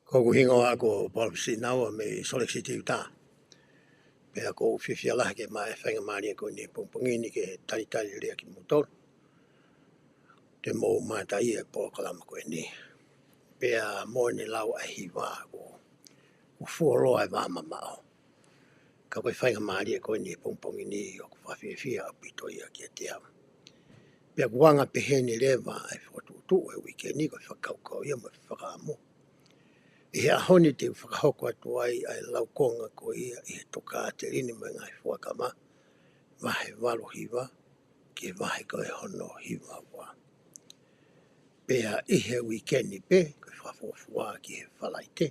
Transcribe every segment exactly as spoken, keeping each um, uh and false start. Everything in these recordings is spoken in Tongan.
Ko hoku hingoa ko Paula Sinaua mei Salt Lake City, Utah. Pea ʻoku ou fiefia lahi ke maʻu e faingamālie ko eni he pongipongi ni ke talitali lea kimoutolu. Te mou mamata ʻi he polokalama ko eni. Pea mo ʻene lau ʻa e hiva ko, ʻoku fuoloa e vā mamaʻo. Ka ko e faingamālie ko eni he pongipongi ni ʻoku fakafiefia ʻaupito ia kiate au. Pea ʻoku anga peheni leva ʻa e fokotuʻutuʻu he uike ni, ko e fakakaukau ia mo e fakaʻamu. ʻI he ʻaho ni te u fakahoko atu ai ʻa e laukonga ko ia ʻi he Tokāteline mo e Ngaahi Fuakava, vahe valu hiva, ki he vahe ko hono hiva ua. Pea ʻi he uike ni pē, ko e fakafuofua ki he Falaite,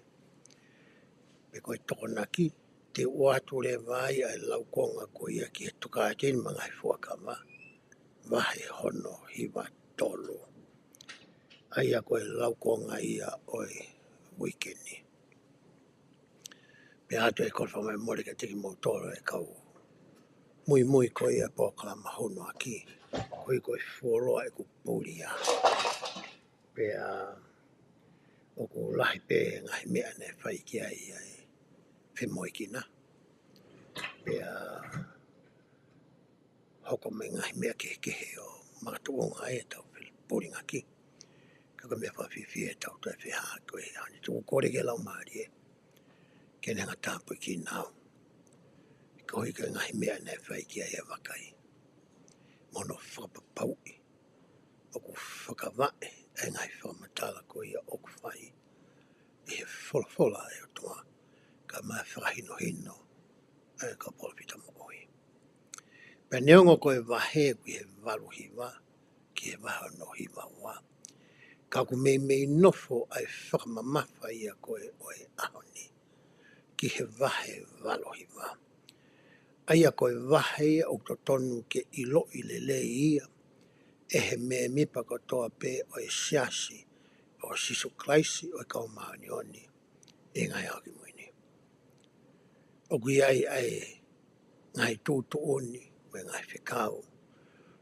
pe ko e Tokonaki, te u ʻoatu leva ai ʻa e laukonga ko ia ki he Tokāteline mo e Ngaahi Fuakava, vahe hono hiva tolu. ʻA ia ko e laukonga ia ʻo e uike ni. Pea ʻoatu e kole fakamolemole kiate kimoutolu e kau muimui ko ia polokalama hono aki, ko ia ko e fuoloa ʻeku pulia. Pea ʻoku lahi pē ngaahi meʻa naʻe fai ki ai ʻa e femoʻuekina. Pea hoko mai ngaahi meʻa kehekehe ʻo makatuʻunga ai ʻetau pulingaki. Ka ko e meʻa fakafiefia ʻetau toe feʻao ko e ʻaho ni. Tuku kole ke lau mālie ke ne hanga tāpuekina au. Koeʻuhi ko e ngaahi meʻa naʻe fai ki ai ʻa e vakai mo hono fakapapauʻi ʻoku fakavaʻe ʻa e ngaahi fakamatala ko ia ʻoku fai ʻi he folofola ʻa e ʻOtua, kae ʻumaʻā e fakahinohino ʻa e kau palōfita moʻui. Pea neongo ko e vahe ʻoku ʻi he valu hiva ki he vahe hono hiva ua, ka ʻoku meimei nofo ʻa e fakamamafa ia ko ē ʻo e ʻaho ni ki he vahe valu hiva. ʻA ia ko e vahe ia ʻoku totonu ke ʻiloʻi lelei ia ʻe he mēmipa kotoa pē ʻo e Siasi ʻo Sīsū Kalaisi ʻo e Kau Māʻoniʻoni ʻi he Ngaahi ʻAho Kimui Ni. ʻOku ʻi ai ʻa e ngaahi tuʻutuʻuni mo e ngaahi fekau.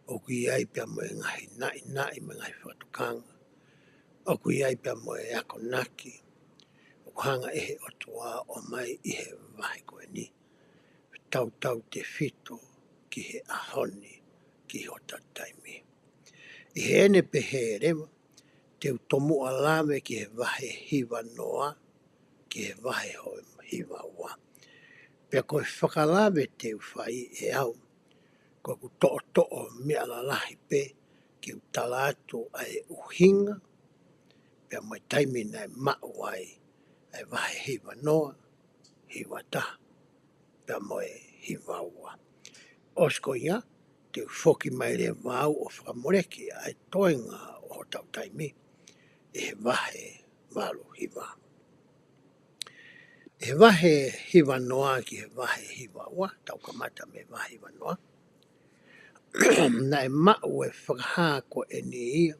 ʻOku ʻi ai pea mo e ngaahi naʻinaʻi mo e ngaahi fakatukanga. ʻOku ʻi ai pea mo e akonaki ʻoku hanga ʻe he ʻOtua ʻo ʻomai ʻi he vahe ko eni, tautautefito ki he ʻaho ni, ki hota taimi. ʻI heʻene pehē leva, te u tomuʻa lave ki he vahe hiva noa ki he vahe hono hiva ua. Pea ko e fakalave te u fai ʻe au, ko ʻeku toʻotoʻo meʻa lalahi pē ke u tala atu ʻa e ʻuhinga pea mo e taimi naʻe maʻu ai ʻa e vahe hiva noa, hiva taha, pea mo e hiva ua. ʻOsi ko ia, te u foki mai leva au ʻo fakamoleki ʻa e toenga ʻo hotau taimi ʻi he vahe valu hiva. ʻI he vahe hiva noa ki he vahe hiva ua, tau kamata mei he vahe hiva noa. Naʻe maʻu e fakahā ko eni ia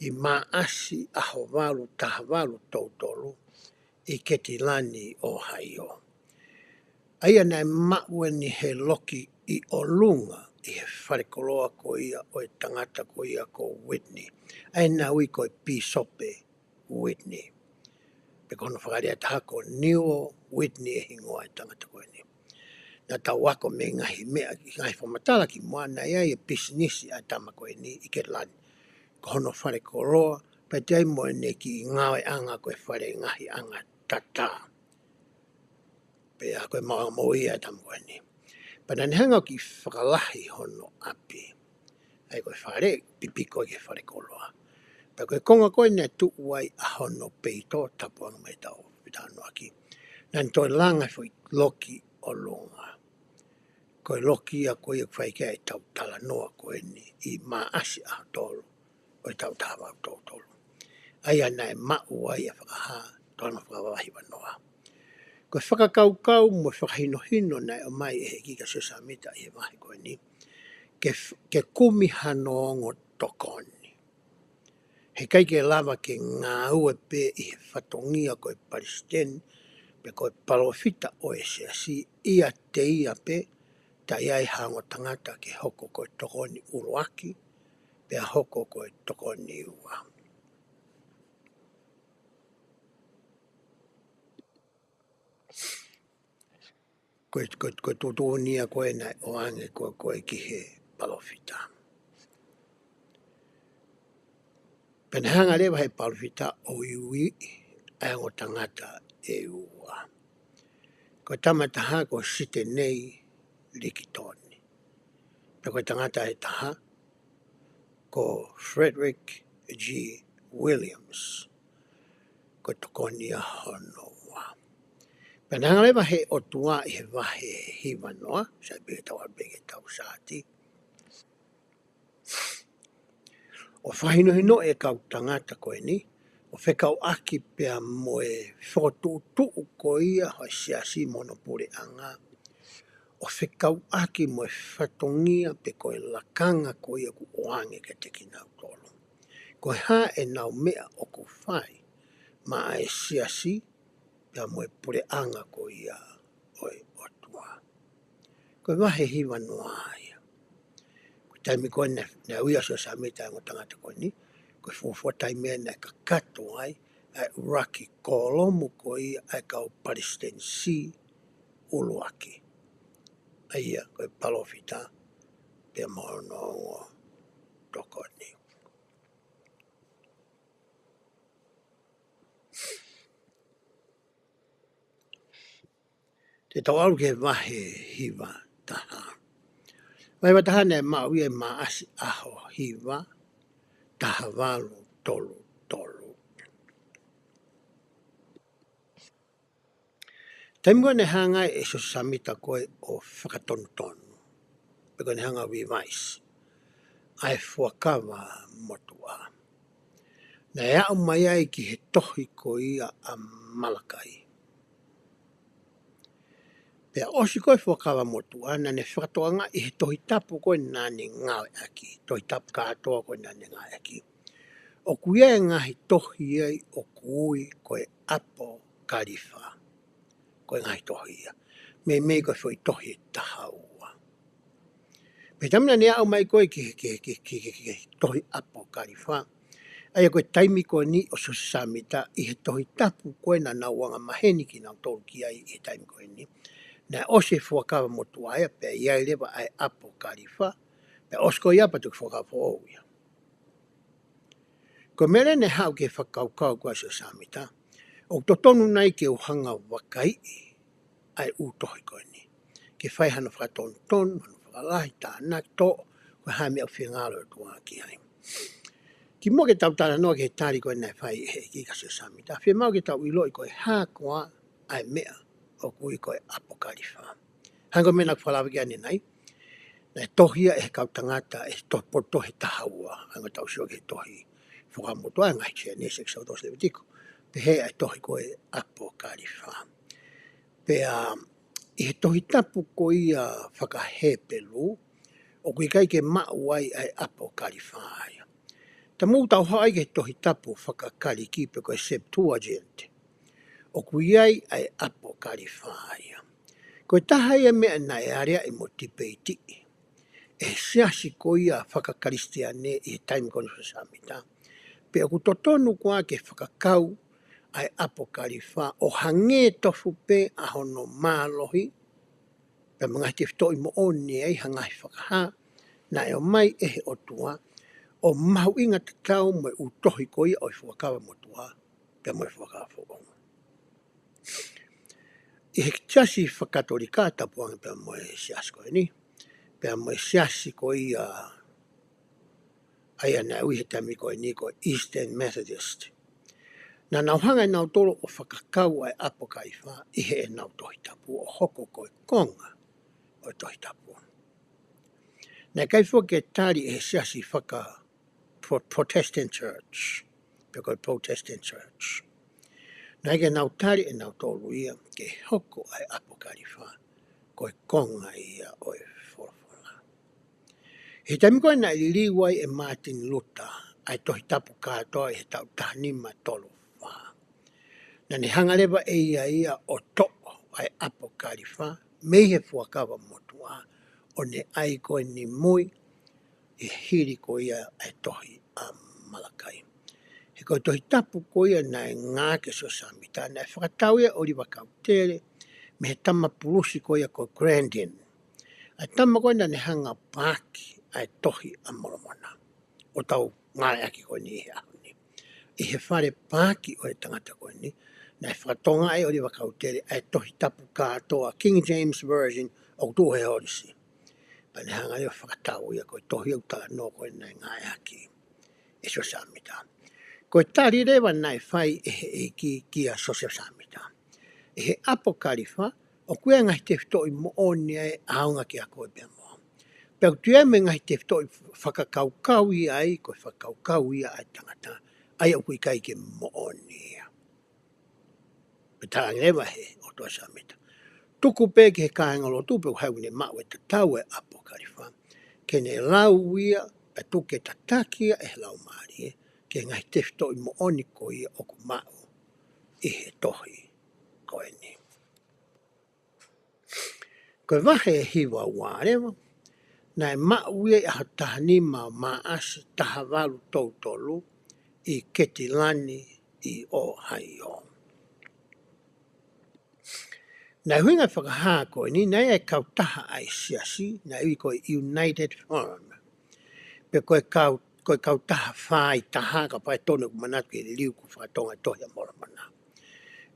ʻi Maʻasi ʻaho valu taha valu tolu tolu ʻi Ketilani, ʻOhaiō. ʻA ia naʻe maʻu eni he loki ʻi ʻolunga ʻi he falekoloa ko ia ʻo e tangata ko ia ko Whitney. ʻA ia naʻe ui ko e Pīsope Whitney. Pe ko hono fakalea ʻe taha ko Newel Whitney e hingoa e tangata ko eni. Naʻa tau ako mei he ngaahi meʻa, ngaahi fakamatala kimuʻa, naʻe ʻi ai e pisinisi ʻa e tama ko eni ʻi Ketilani. Ko hono falekoloa, pea ʻi ai mo ʻene kiʻi ngāueʻanga ko e fale ngaahi anga tatā. Pea ko e maʻu ʻa e moʻui ʻa e tama ko eni. Pea naʻa ne hanga ʻo kiʻi fakalahi hono ʻapi. ʻA ia ko e fale pipiko ki he falekoloa. Pea ko e konga ko ē naʻe tuʻu ai ʻa hono peito, tapu ange mai ʻetau fetalanoaʻaki, naʻa ne toe langa e foʻi loki ʻolunga. Ko e loki ia ko ia ʻoku fai ki ai ʻetau talanoa ko eni ʻi Maʻasi ʻaho tolu ʻo e taʻu taha valu tolu tolu. ʻA ia naʻe maʻu ai ʻa e fakahā, tolonga fakavahe hiva noa. Ko e fakakaukau mo e fakahinohino naʻe ʻomai ʻe he ʻEiki kia Siosefa Sāmita ʻi he vahe ko eni, ke f-, ke kumi hano ongo tokoni. Heʻikai ke lava ke ngāue pē ʻi he fatongia ko e palesiteni, pe ko e palōfita ʻo e siasi, ʻiate ia pē, taʻe ʻi ai ha ongo tangata ke hoko ko e tokoni ʻuluaki, pea hoko ko e tokoni ua. ko e, ko e, ko e tuʻutuʻuni ia ko ē naʻe ʻoange ko ē, ko ē ki he palōfita. Pea naʻe hanga leva he palōfita ʻo uiuiʻi ʻa e ongo tangata ʻe ua. Ko e tama ʻe taha ko Sitenei Likitoni. Pea ko e tangata ʻe taha ko Frederick G. Williams. Ko e tokoni ia hono ua. Pea naʻe hanga leva he ʻOtua ʻi he vahe hiva noa, sai pē ke tau ʻalu pē ki he tau saati, ʻo fakahinohinoʻi e kau tangata ko eni, ʻo fekauʻaki pea mo e fokotuʻutuʻu ko ia ʻo e siasi mo hono puleʻanga, ʻo fekauʻaki mo e fatongia pe ko e lakanga ko ia ʻoku ʻoange kiate kinautolu. Ko e hā ʻenau meʻa ʻoku fai maʻa e siasi pea mo e puleʻanga ko ia ʻo e ʻOtua. Ko e vahe hiva noa ia. Ko e taimi ko ē naʻe, naʻe ui ai ʻa Siosefa Sāmita ʻa e ongo tangata ko eni, ko e fuofua taimi ia naʻe kakato ai ʻa e ʻuluaki kōlomu ko ia ʻa e kau palesitenisī ʻuluaki. ʻA ia ko e palōfita pea mo hono ongo tokoni. Te tau ʻalu ki he vahe hiva taha. Vahe hiva taha naʻe maʻu ia ʻi Maʻasi ʻaho hiva, taha valu tolu tolu. Taimi ko ē naʻe hanga ai ʻe Siosefa Sāmita ko ē ʻo fakatonutonu, pe ko ē naʻe hanga ʻo revise ʻa e Fuakava Motuʻa, naʻe aʻu mai ai ki he tohi ko ia ʻa Malakai. Pea ʻosi ko ē Fuakava Motuʻa, naʻa ne fakatokangaʻi he tohi tapu ko ē naʻa ne ngāueʻaki, tohi tapu kātoa ko ē naʻa ne ngāueʻaki, ʻoku ʻi ai e ngaahi tohi ai ʻoku ui ko e ʻApokalifa. Ko e ngaahi tohi ia. Meimei ko e foʻi tohi ʻe taha ua. Pea taimi naʻa ne aʻu mai ko ē ki he, ki he, ki he, ki he, ki he, ki he tohi ʻApokalifa. ʻA ia ko e taimi ko eni ʻo Siosefa Sāmita ʻi he tohi tapu ko ē naʻa nau anga maheni kinautolu ki ai ʻi he taimi ko eni. Naʻe ʻosi e Fuakava Motuʻa ia pea ʻi ai leva ʻa e ʻApokalifa. Pea ʻosi ko ia pea toki Fuakava Foʻou ia. Ko e meʻa leva naʻe haʻu ki he fakakaukau ko ē ʻa Siosefa Sāmita, ʻoku totonu nai ke u hanga ʻo vakaiʻi ʻa e ʻū tohi ko eni, ke fai hano fakatonutonu, hano fakalahi, tānaki, toʻo ko e hā e meʻa ʻoku finangalo e ʻOtua ki ai. Kimuʻa ke tau talanoa ki he tali ko ē naʻe fai ʻe he ʻEiki kia Siosefa Sāmita, fiemaʻu ke tau ʻiloʻi ko e hā koā ʻa e meʻa ʻoku ui ko e ʻApokalifa. Hangē ko e meʻa naʻa ku fakalave ki ai ʻanenai, naʻe tohi ia ʻe he kau tangata ʻi he to-, potu tohi ʻe taha ua, hangē ko ʻetau sio ki he tohi Fuakava Motuʻa, ngaahi Sēnesi, ʻEkisoto, Levitiko, pehē ʻa e tohi ko e ʻApokalifa. Pea ʻi he tohi tapu ko ia faka-Hepelū, ʻoku ʻikai ke maʻu ai ʻa e ʻApokalifa ia. Ka mou tau haʻu ai ki he tohi tapu faka-Kalisi pe ko e Septuagint, ʻoku ʻi ai ʻa e ʻApokalifa ia. Ko e taha ia e meʻa naʻe aleaʻi mo tipeitiʻi ʻe he siasi ko ia faka-Kalisitiane ʻi he taimi ko ē ʻo Siosefa Sāmita, pe ʻoku totonu koā ke fakakau ʻa e ʻApokalifa ʻo hangē tofu pē ʻa hono mālohi, pea mo e ngaahi tefitoʻi moʻoni ai ha ngaahi fakahā naʻe ʻomai ʻe he ʻOtua, ʻo mahuʻinga tatau mo e ʻū tohi ko ia ʻo e Fuakava Motuʻa pea mo e Fuakava Foʻou. ʻI he siasi faka-Katolika, tapu ange pea mo e siasi ko eni, pea mo e siasi ko ia ʻa ia naʻe ui he taimi ko eni ko e Eastern Methodist, naʻa nau hanga ʻe nautolu ʻo fakakau ʻa e ʻApokalifa ʻi heʻenau tohi tapu ʻo hoko ko e konga ʻo e tohi tapu. Naʻe ʻikai foki ke tali ʻe he siasi faka-, Pro-, Protestant Church, pe ko e Protestant Church. Naʻe ʻikai ke nau tali ʻe nautolu ia ke hoko ʻa e ʻApokalifa ko e konga ia ʻo e folofola. He taimi ko ē naʻe liliu ai ʻe Martin Luther ʻa e tohi tapu kātoa ʻi he taʻu taha nima tolu fā, naʻa ne hanga leva ʻe ia ia ʻo toʻo ʻa e ʻApokalifa mei he Fuakava Motuʻa, ʻo ne ʻai ko eni mui ʻi he hili ko ia ʻa e tohi ʻa Malakai. He ko e tohi tapu ko ia naʻe ngāueʻaki ʻe Siosefa Sāmita, naʻe fakatau ia ʻe ʻOliva Kautele mei he tama pulusi ko ia ko Grandin. ʻA e tama ko ē naʻa ne hanga ʻo paaki ʻa e Tohi ʻa Molomona. ʻOku tau ngāueʻaki ko eni he ʻaho ni. ʻI he fale paaki ʻo e tangata ko eni, naʻe fakatokangaʻi ʻe ʻOliva Kautele ʻa e Tohi Tapu kātoa, King James Version, ʻoku tuʻu he holisi. Pea ne hanga leva ʻo fakatau ia ko e tohi ʻoku talanoa ko ē naʻe ngāueʻaki ʻe Siosefa Sāmita. Ko e tali leva naʻe fai ʻe he ʻEiki kia Siosefa Sāmita, ʻi he ʻApokalifa, ʻoku ʻi ai e ngaahi tefitoʻi moʻoni ʻe ʻaonga kiate koe pea mo au. Pea ʻoku ʻi ai mo e ngaahi tefitoʻi fakakaukau ia ai, ko e fakakaukau ia ʻa e tangata, ʻa ia ʻoku ʻikai ke moʻoni ia. Pea talaange leva ʻe he ʻOtua kia Sāmita, tuku pē ki he kāingalotu pe ʻoku ʻi ai haʻane maʻu e tatau ʻo e ʻApokalifa, ke ne lau ia, pea tuku ke tataki ia ʻe he Laumālie, ki he ngaahi tefitoʻi moʻoni ko ia ʻoku maʻu ʻi he tohi ko eni. Ko e vahe ʻe hiva ua leva, naʻe maʻu ia ʻi he ʻaho taha nima ʻo Maʻasi taha valu tolu tolu ʻi Ketilani ʻi ʻOhaiō. Naʻe ʻuhinga e fakahā ko eni, naʻe ʻi ai e kautaha ʻa e siasi, naʻe ui ko e United Firm. Pe ko e kau, ko e kautaha faaitaha, kapau ʻe tonu ʻeku manatu ki he liliu ko ē faka-Tonga ʻo e Tohi ʻa Molomona.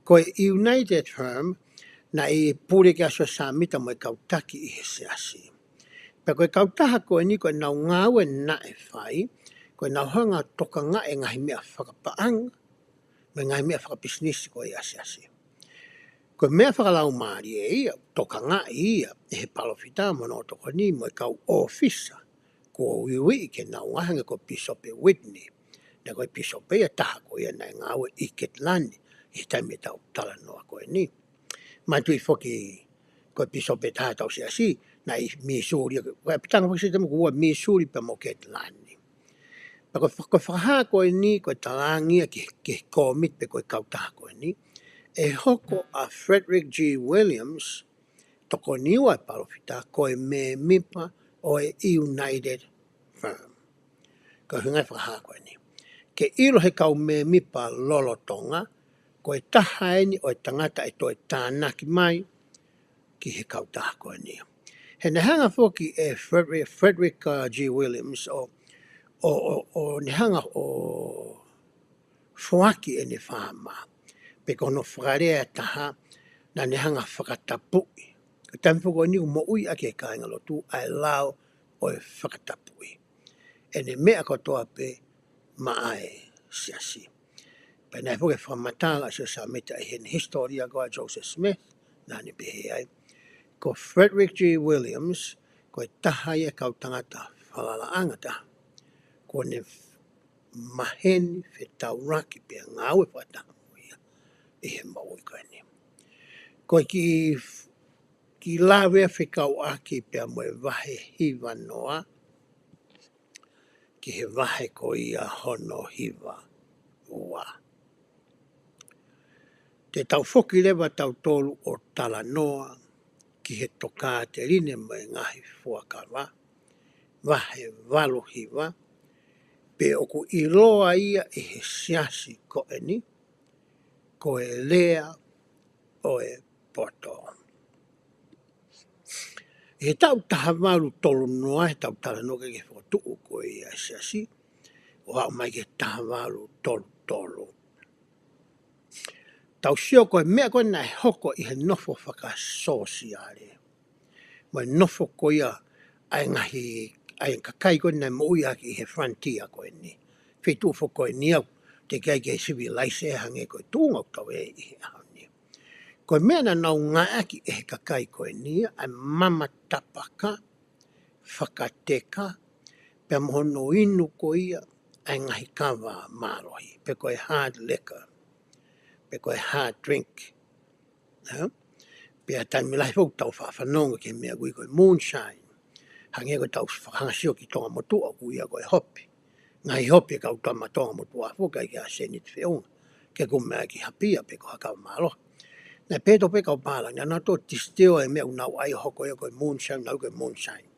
Ko e United Firm, naʻe pule kia Siosefa Sāmita mo e kau taki ʻi he siasi. Pea ko e kautaha ko eni ko ʻenau ngāue naʻe fai, ko ʻenau hanga ʻo tokangaʻi e ngaahi meʻa fakapaʻanga, mo e ngaahi meʻa fakapisinisi ko ia ʻa e siasi. Ko e meʻa fakalaumālie ia, tokangaʻi ia ʻe he palōfita mo hono tokoni mo e kau ʻōfisa kuo uiuiʻi ke nau ngāue, hangē ko Pīsope Whitney. Naʻe ko e pīsope ia ʻe taha ko ia naʻe ngāue ʻi Ketilani ʻi he taimi ʻoku tau talanoa ko eni. Manatuʻi foki ko e pīsope ʻe taha ʻetau siasi, naʻe ʻi Mīsuli, ko e ʻapitanga foki ʻo e siasi ko eni ʻoku ua, Mīsuli pea mo Ketilani. Pea ko e fa-, ko e fakahā ko eni, ko e talaange ia ki, ki he kōmiti pe ko e kautaha ko eni, ʻe hoko ʻa Frederick G. Williams, tokoni ua ʻa e palōfita, ko e mēmipa ʻo e United Firm. Ko e ʻuhinga e fakahā ko eni, ke ʻilo ʻe he kau mēmipa lolotonga, ko e taha eni ʻo e tangata ʻe toe tānaki mai ki he kautaha ko eni. He naʻe hanga foki ʻe Frederick, Frederick, uh, G. Williams ʻo, ʻo, ʻo, ʻo ne hanga ʻo foaki ʻene faama, pe ko hono fakalea ʻe taha, naʻa ne hanga ʻo fakatapuʻi. Ko e taimi foki ko eni ʻoku moʻui ʻaki ʻe he kāingalotu ʻa e lao ʻo e fakatapuʻi ʻene meʻa kotoa pē maʻa e siasi. Pea naʻe foki fakamatala ʻa Siosefa Sāmita ʻi heʻene hisitōlia ko ia ʻa Joseph Smith, naʻa ne pehē ai, ko Frederick G. Williams, ko e taha ia e kau tangata falalaʻanga taha kuo ne maheni fetaulaki pea ngāue fakataha mo ia ʻi he moʻui ko eni. Ko e kiʻi, kiʻi lave fekauʻaki pea mo e vahe hiva noa ki he vahe ko ia hono hiva ua. Te tau foki leva tautolu ʻo talanoa ki he Tokāteline mo e Ngaahi Fuakava, vahe valu hiva, pe ʻoku ʻiloa ia ʻe he siasi ko eni ko e Lea ʻo e Poto. ʻI he taʻu taha valu tolu noa, he taʻu talanoa ki he fokotuʻu ko ia ʻa e siasi, ʻo aʻu mai ki he taha valu tolu tolu. Tau sio ko e meʻa ko ē naʻe hoko ʻi he nofo fakasōsiale mo e nofo ko ia ʻa e ngaahi, ʻa e kakai ko ē naʻe moʻui ʻaki ʻi he frontier ko eni. Feituʻu foki ko eni ʻoku teʻeki ai ke civilise hangē ko e tuʻunga ʻoku tau ʻi he ʻaho ni. Ko e meʻa naʻa nau ngāueʻaki ʻe he kakai ko eni, ʻa e mama tapaka, fakateka, pea mo hono inu ko ia ʻa e ngaahi kava mālohi, pe ko e hard liquor, pe ko e hard drink. Ē? Pea taimi lahi foki ʻoku tau faʻa fanongo ki he meʻa ʻoku ui ko e moonshine. Hangē ko ʻetau fakahanga sio ki Tonga Motuʻa ʻoku ui ia ko e hopi. Ngaahi hopi ʻa e kau tama Tonga Motuʻa foki, ʻikai ke ʻasi ʻene feʻunga ke kumi ia ki ha pia pe ko ha kava mālohi. Naʻe pehē tofu pē kau pālangi, naʻa nau toe distill e meʻa ʻoku nau ʻai ʻo hoko ia ko e moonshine, nau ui ko e moonshine.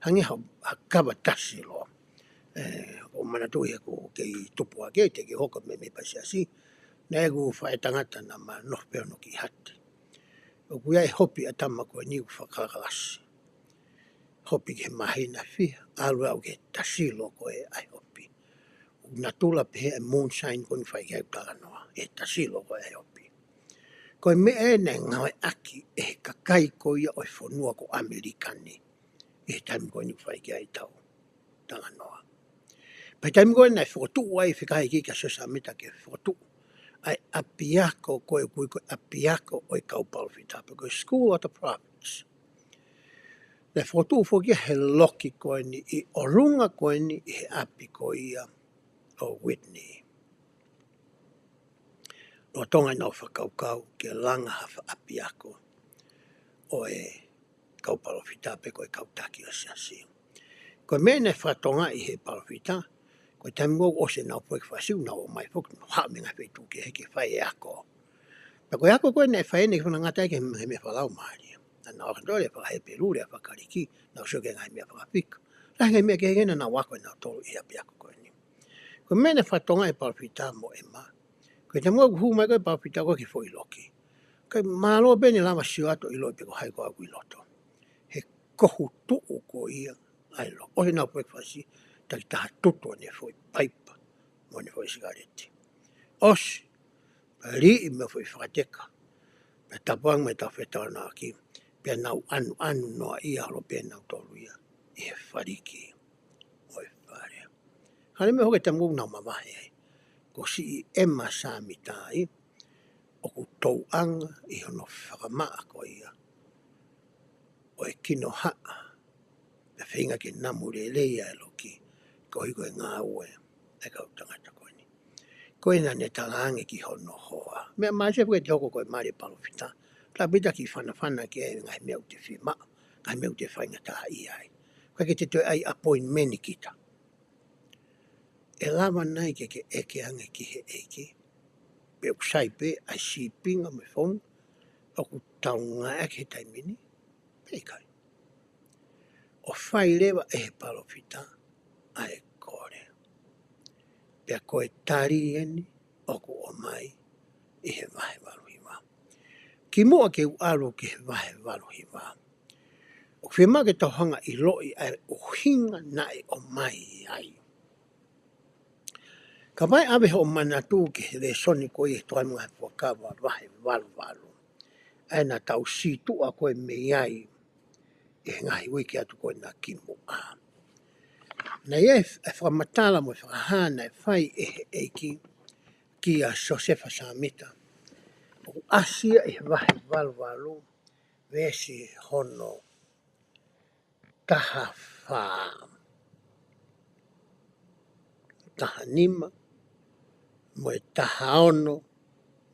Hangē ha, ha kava tasi loa. Ē, ʻoku ou manatuʻi he ʻoku kei tupu hake, teʻeki ke u hoko ko e mēmipa siasi. Naʻe ʻi ai ʻeku faʻētangata naʻa ma nofo pē ʻi hono kiʻi hati. ʻOku ʻi ai e hopi ʻa e tama ko eni ʻoku fakalakalasi. Hopi ki he māhina fiha, ʻalu ʻo aʻu ki he tasilo ko ē ʻa e hopi. ʻOku natula pehē ʻa e moonshine ko eni ʻoku fai ki ai ʻeku talanoa, ʻi he tasilo ko ē ʻa e hopi. Ko e meʻa ē naʻe ngāueʻaki ʻe he kakai ko ia ʻo e fonua ko ʻAmelika ni, ʻi he taimi ko eni ʻoku fai ki ai ʻetau talanoa. Pea taimi ko ē naʻe fokotuʻu ai, fekauʻaki kia Siosefa Sāmita ke fokotuʻu ʻa e ʻapiako ko ē ʻoku ui ko e ʻapiako ʻo e kau palōfita, pe ko e School of the Prophets. Naʻe fokotuʻu foki ia he loki ko eni ʻi ʻolunga ko eni ʻi he ʻapi ko ia ʻo Whitney. Lolotonga ʻenau fakakaukau ke langa ha faʻahi ʻapiako ʻo e kau palōfita pe ko e kau taki ʻo e siasi. Ko e meʻa naʻe fakatokangaʻi ʻe he palōfita, ko e taimi ʻoku ʻosi ʻenau breakfast, ʻoku nau ō mai foki, nau haʻu mei he ngaahi feituʻu kehe ke fai e ako. Pea ko e ako ko ē naʻe fai ʻe ia naʻe fakangatangata ki he meʻa fakalaumālie. Naʻa nau ako ʻa e lea faka-Hepelū, lea faka-Kalisi, nau sio ki he ngaahi meʻa fakafika. Lahi e ngaahi meʻa kehekehe naʻa nau ako ʻenautolu ʻi he ʻapiako ko eni. Ko e meʻa naʻe fakatokangaʻi ʻe he palōfita mo ʻEma, ko e taimi ʻoku hū mai ko ē e palōfita ko ē ki he foʻi loki, ʻikai mālō pē ʻene lava sio atu ʻo ʻiloʻi pe ko hai koā ʻoku ʻi loto. He kohu tuʻu ko ia ʻa e loki. ʻOsi ʻenau breakfast, takitaha tutu ʻene foʻi paipa mo ʻene foʻi sikaleti. ʻOsi, pea liʻi mo e foʻi fakateka, pea tapuangi mo ʻetau fetalanoaʻaki, pea nau ʻanuʻanu noaʻia holo pē ʻenautolu ia ʻi he faliki ʻo e fale. Hangē ko e meʻa hoko he taimi ʻoku nau mavahe ai, ko siʻi ʻEma Sāmita ia, ʻoku touʻanga ʻi hono fakamaʻa ko ia ʻo e kinohaʻa, pea feinga ke namu lelei ʻa e loki, koeʻuhi ko e ngāue ʻa e kau tangata ko eni. Ko ena naʻe talaange ki hono hoa. Meʻa mālie ʻa e foʻi hoko ko e mali ʻa e palōfita. Ka pita ke fanafana ki he ngaahi meʻa ʻoku te fiemaʻu, ngaahi meʻa ʻoku te faingataʻaʻia ai. ʻIkai ke te toe ʻai appointment kita. ʻE lava nai ke ke ʻeke ange ki he ʻEiki pe ʻoku sai pē ʻa e sīpinga mo e founga ʻoku tau ngāueʻaki he taimi ni, pe ʻikai? ʻO fai leva ʻe he palōfita ʻa e kole. Pea ko e tali eni ʻoku ʻomai ʻi he vahe valu hiva. Kimuʻa ke u ʻalu ki he vahe valu hiva, ʻoku fiemaʻu ke tau hanga ʻo ʻiloʻi ʻa e ʻuhinga naʻe ʻomai ai. Kapau ʻe ʻave hoʻo manatu ki he lēsoni ko ia ʻi he Tokāteline mo e Ngaahi Fuakava vahe valu valu, ʻa ia naʻa tau sītuʻa ko ē mei ai ʻi he ngaahi uike atu ko ena kimuʻa. Naʻe ʻi ai e fakamatala mo e fakahā naʻe fai ʻe he ʻEiki kia Siosefa Sāmita, ʻoku ʻasi ia ʻi he vahe valu valu, veesi hono taha fā, taha nima, mo e taha ono,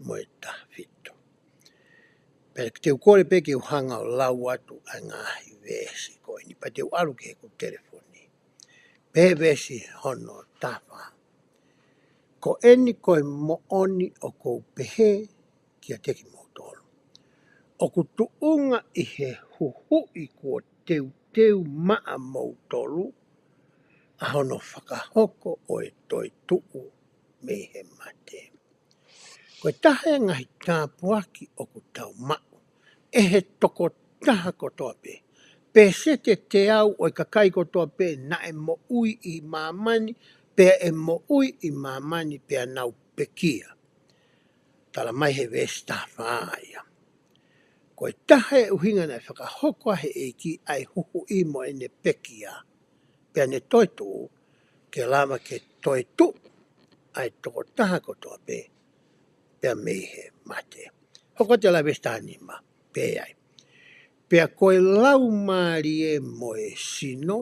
mo e taha fitu. Pea te u kole pē ke u hanga ʻo lau atu ʻa e ngaahi veesi ko eni, pea te u ʻalu ki heʻeku telefoni. Pea veesi hono taha fā. Ko eni ko e moʻoni ʻoku ou pehē kiate kimoutolu, ʻoku tuʻunga ʻi he huhuʻi kuo teuteu maʻamoutolu ʻa hono fakahoko ʻo e toetuʻu mei he mate. Ko e taha e ngaahi tāpuaki ʻoku tau maʻu ʻe he tokotaha kotoa pē, peseti ʻe teau ʻo e kakai kotoa pē naʻe moʻui ʻi māmani, pea ʻe moʻui ʻi māmani, pea nau pekia. Tala mai he veesi taha fā ia, ko e taha e ʻuhinga naʻe fakahoko ai ʻe he ʻEiki ʻa e huhuʻi mo ʻene pekia, pea ne toetuʻu, ke lava ke toetuʻu ʻa e tokotaha kotoa pē, pea mei he mate. Hoko atu e lau veesi taha nima, pehē ai: Pea ko e laumālie mo e sino,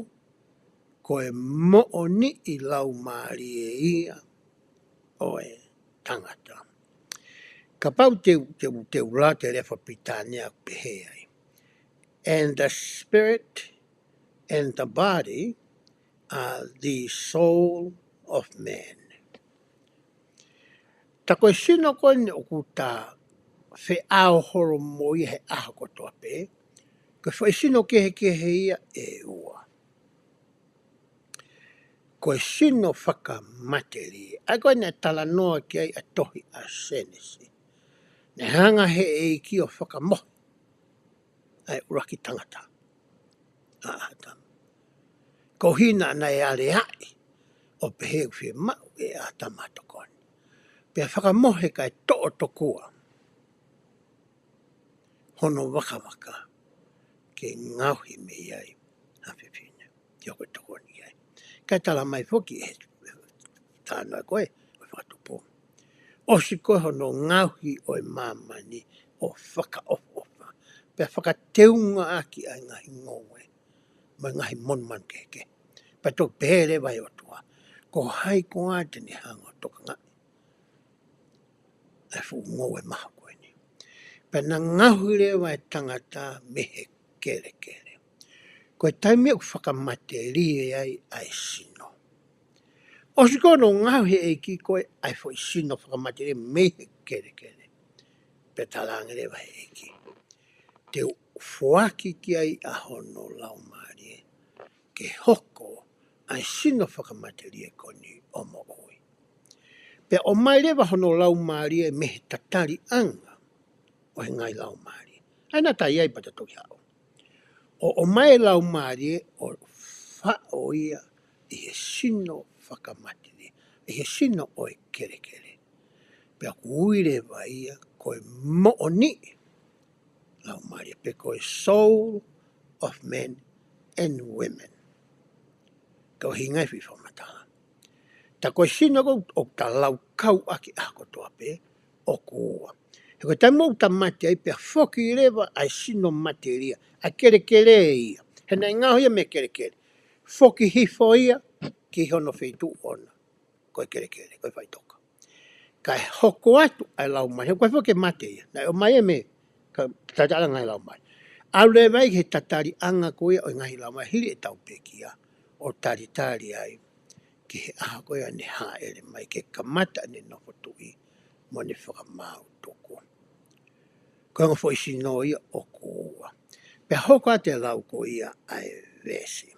ko e moʻoniʻi laumālie ia ʻo e tangata. Kapau te u, te u, te u lau ʻa e lea faka-Pilitānia ʻoku pehē ai: And the spirit and the body are the soul of man. Tā ko e sino ko eni ʻoku ta feʻao holo mo ia he ʻaho kotoa pē, ko e foʻi sino kehekehe ia ʻe ua. Ko e sino fakamatelie, ʻa ia ko ē naʻe talanoa ki ai ʻa e tohi ʻa Sēnesi. Naʻe hanga ʻe he ʻEiki ʻo fakamohe ʻa e ʻuluaki tangata, ʻa ʻĀtama. Ko e ʻuhinga naʻe aleaʻi ʻo pehē ʻoku fiemaʻu ʻe ʻĀtama ʻa e tokoni. Pea fakamohe kae toʻo tokua hono vakavaka ke ngaohi mei ai ha fefine ke hoko ko e tokoni ai. Kae tala mai foki ʻe he talanoa ko ē ʻo e fakatupu, ʻosi ko ē hono ngaohi ʻo e māmani ʻo fakaʻofoʻofa, pea fakateungaʻaki ʻa e ngaahi ngoue mo e ngaahi monumanu kehekehe. Pea toki pehē leva ʻe he ʻOtua, ko hai koā te ne hanga ʻo tokangaʻi ʻa e fuʻu ngoue maha ko eni? Pea na ngaohi leva e tangata mei he kelekele. Ko e taimi ʻoku fakamatelie ai ʻa e sino. ʻOsi ko ē hono ngaohi ʻe he ʻEiki ko ē ʻa e foʻi sino fakamatelie mei he kelekele, pea talaange leva ʻe he ʻEiki, te u foaki ki ai ʻa hono laumālie ke hoko ʻa e sino fakamatelie ko eni ʻo moʻui. Pea ʻomai leva hono laumālie mei he tataliʻanga ʻo e ngaahi laumālie. ʻA ia naʻa ta ʻi ai pea ta toki haʻu. ʻO ʻomai e laumālie ʻo faʻo ia ʻi he sino fakamatelie, ʻi he sino ʻo e kelekele. Pea ʻoku ui leva ia ko e moʻoniʻi laumālie, pe ko e soul of men and women. Ko e ʻuhinga ia e foʻi fakamatala. Tā ko e sino ko ē ʻoku ta laukau ʻaki ʻaho kotoa pē, ʻoku ua. He ko e taimi ʻoku ta mate ai pea foki leva ʻa e sino matelie, ʻa e kelekele ia. He naʻe ngaohi ia mei he kelekele. Foki hifo ia ki hono feituʻu ʻoʻona, ko e kelekele, ko e faʻitoka. Kae hoko atu ʻa e laumālie, ko e foki ke mate ia. Naʻe ʻomai ia mei he tataliʻanga ʻo e laumālie. ʻAlu leva ia ki he tataliʻanga ko ia ʻo e ngaahi laumālie hili ʻetau pekia, ʻo talitali ai ki he ʻaho ko ia naʻe hāʻele mai ke kamata ʻene nofo tuʻi mo ʻene fakamaau tuku. Ko e ongo foʻi sino ia ʻoku ua. Pea hoko atu e lau ko ia ʻa e veesi.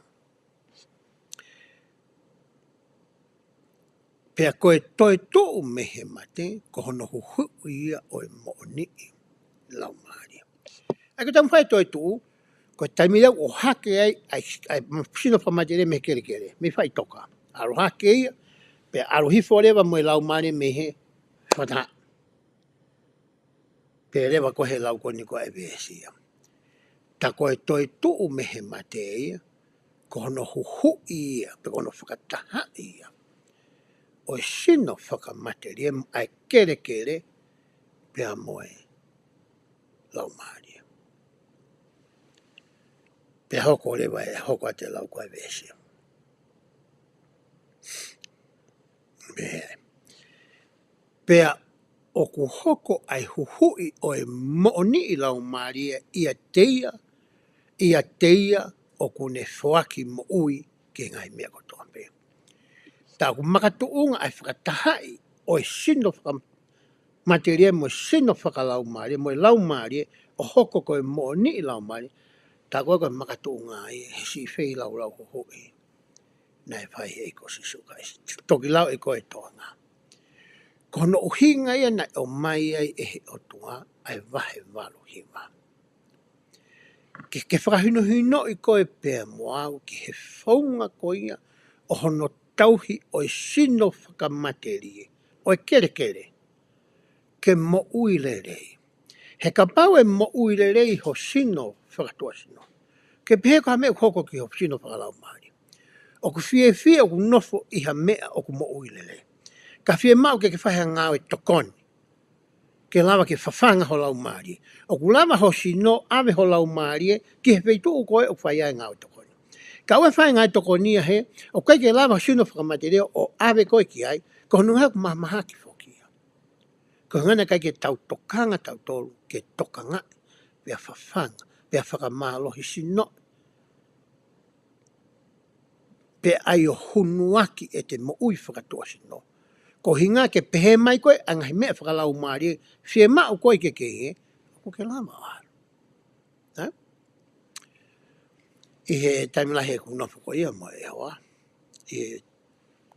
Pea ko e toetuʻu mei he mate, ko hono huhuʻi ia ʻo e moʻoniʻi laumālie. ʻA ia ko e taimi ʻoku fai e toetuʻu, ko e taimi ia ʻoku hake ai ʻa e, ʻa e sino fakamatelie mei he kelekele, mei he faʻitoka. ʻAlu hake ia, pea ʻalu hifo leva mo e laumālie mei he fakataha. Pea leva ko ē he lau ko eni ko ē ʻa e veesi ia. Tā ko e toetuʻu mei he mate ia, ko hono huhuʻi ia, pe ko hono fakatahaʻi ia ʻo e sino fakamatelie, ʻa e kelekele pea mo e laumālie. Pea hoko leva ē, hoko atu e lau ko ē ʻa e veesi. Pea, pea ʻoku hoko ʻa e huhuʻi ʻo e moʻoniʻi laumālie ʻiate ia, ʻiate ia ʻoku ne foaki moʻui ki he ngaahi meʻa kotoa pē. Tā ʻoku makatuʻunga ʻa e fakatahaʻi ʻo e sino fakamatelie mo e sino fakalaumālie, mo e laumālie, ʻo hoko ko e moʻoniʻi laumālie, tā ko ē ko e makatuʻunga ia he siʻi feilaulau huhuʻi naʻe fai ʻe he ʻEiki ko Sīsū Kalaisi. Toki lau ʻe koe e toenga. Ko hono ʻuhinga ia naʻe ʻomai ai ʻe he ʻOtua ʻa e vahe valu hiva. Ke, ke fakahinohinoʻi koe pea mo au ki he founga ko ia ʻo hono tauhi ʻo e sino fakamatelie, ʻo e kelekele, ke moʻui lelei. He kapau ʻe moʻui lelei ho sino fakatuʻasino, ke pehē ko ha meʻa ʻoku hoko ki ho sino fakalaumālie. ʻOku fiefia ʻoku nofo ʻi ha meʻa ʻoku moʻui lelei. Ka fiemaʻu ke ke fai ha ngāue tokoni ke lava ke fafanga ho laumālie. ʻOku lava ho sino ʻave ho laumālie ki he feituʻu ko ē ʻoku fai ai e ngāue tokoni. Ka ʻoua ʻe fai e ngāue tokoni ia hē, ʻoku ʻikai ke lava ho sino fakamatelie ʻo ʻave koe ki ai, ko hono ʻuhinga ʻoku mahamahaki foki ia. Ko e ʻuhinga naʻe ʻikai ke tau tokanga tautolu ke tokangaʻi, pea fafanga, pea fakamālohisinoʻi, pea ʻai ʻo hunuaki ʻete moʻui fakatuʻasino. Ko e ʻuhinga ke pehē mai ko ē ʻa e ngaahi meʻa fakalaumālie fiemaʻu ko ē ke ke ʻi hē, ʻoku ke lava ʻo ʻalu. Hā? ʻI he taimi lahi ʻeku nofo ko ia mo e hoa, ʻi he,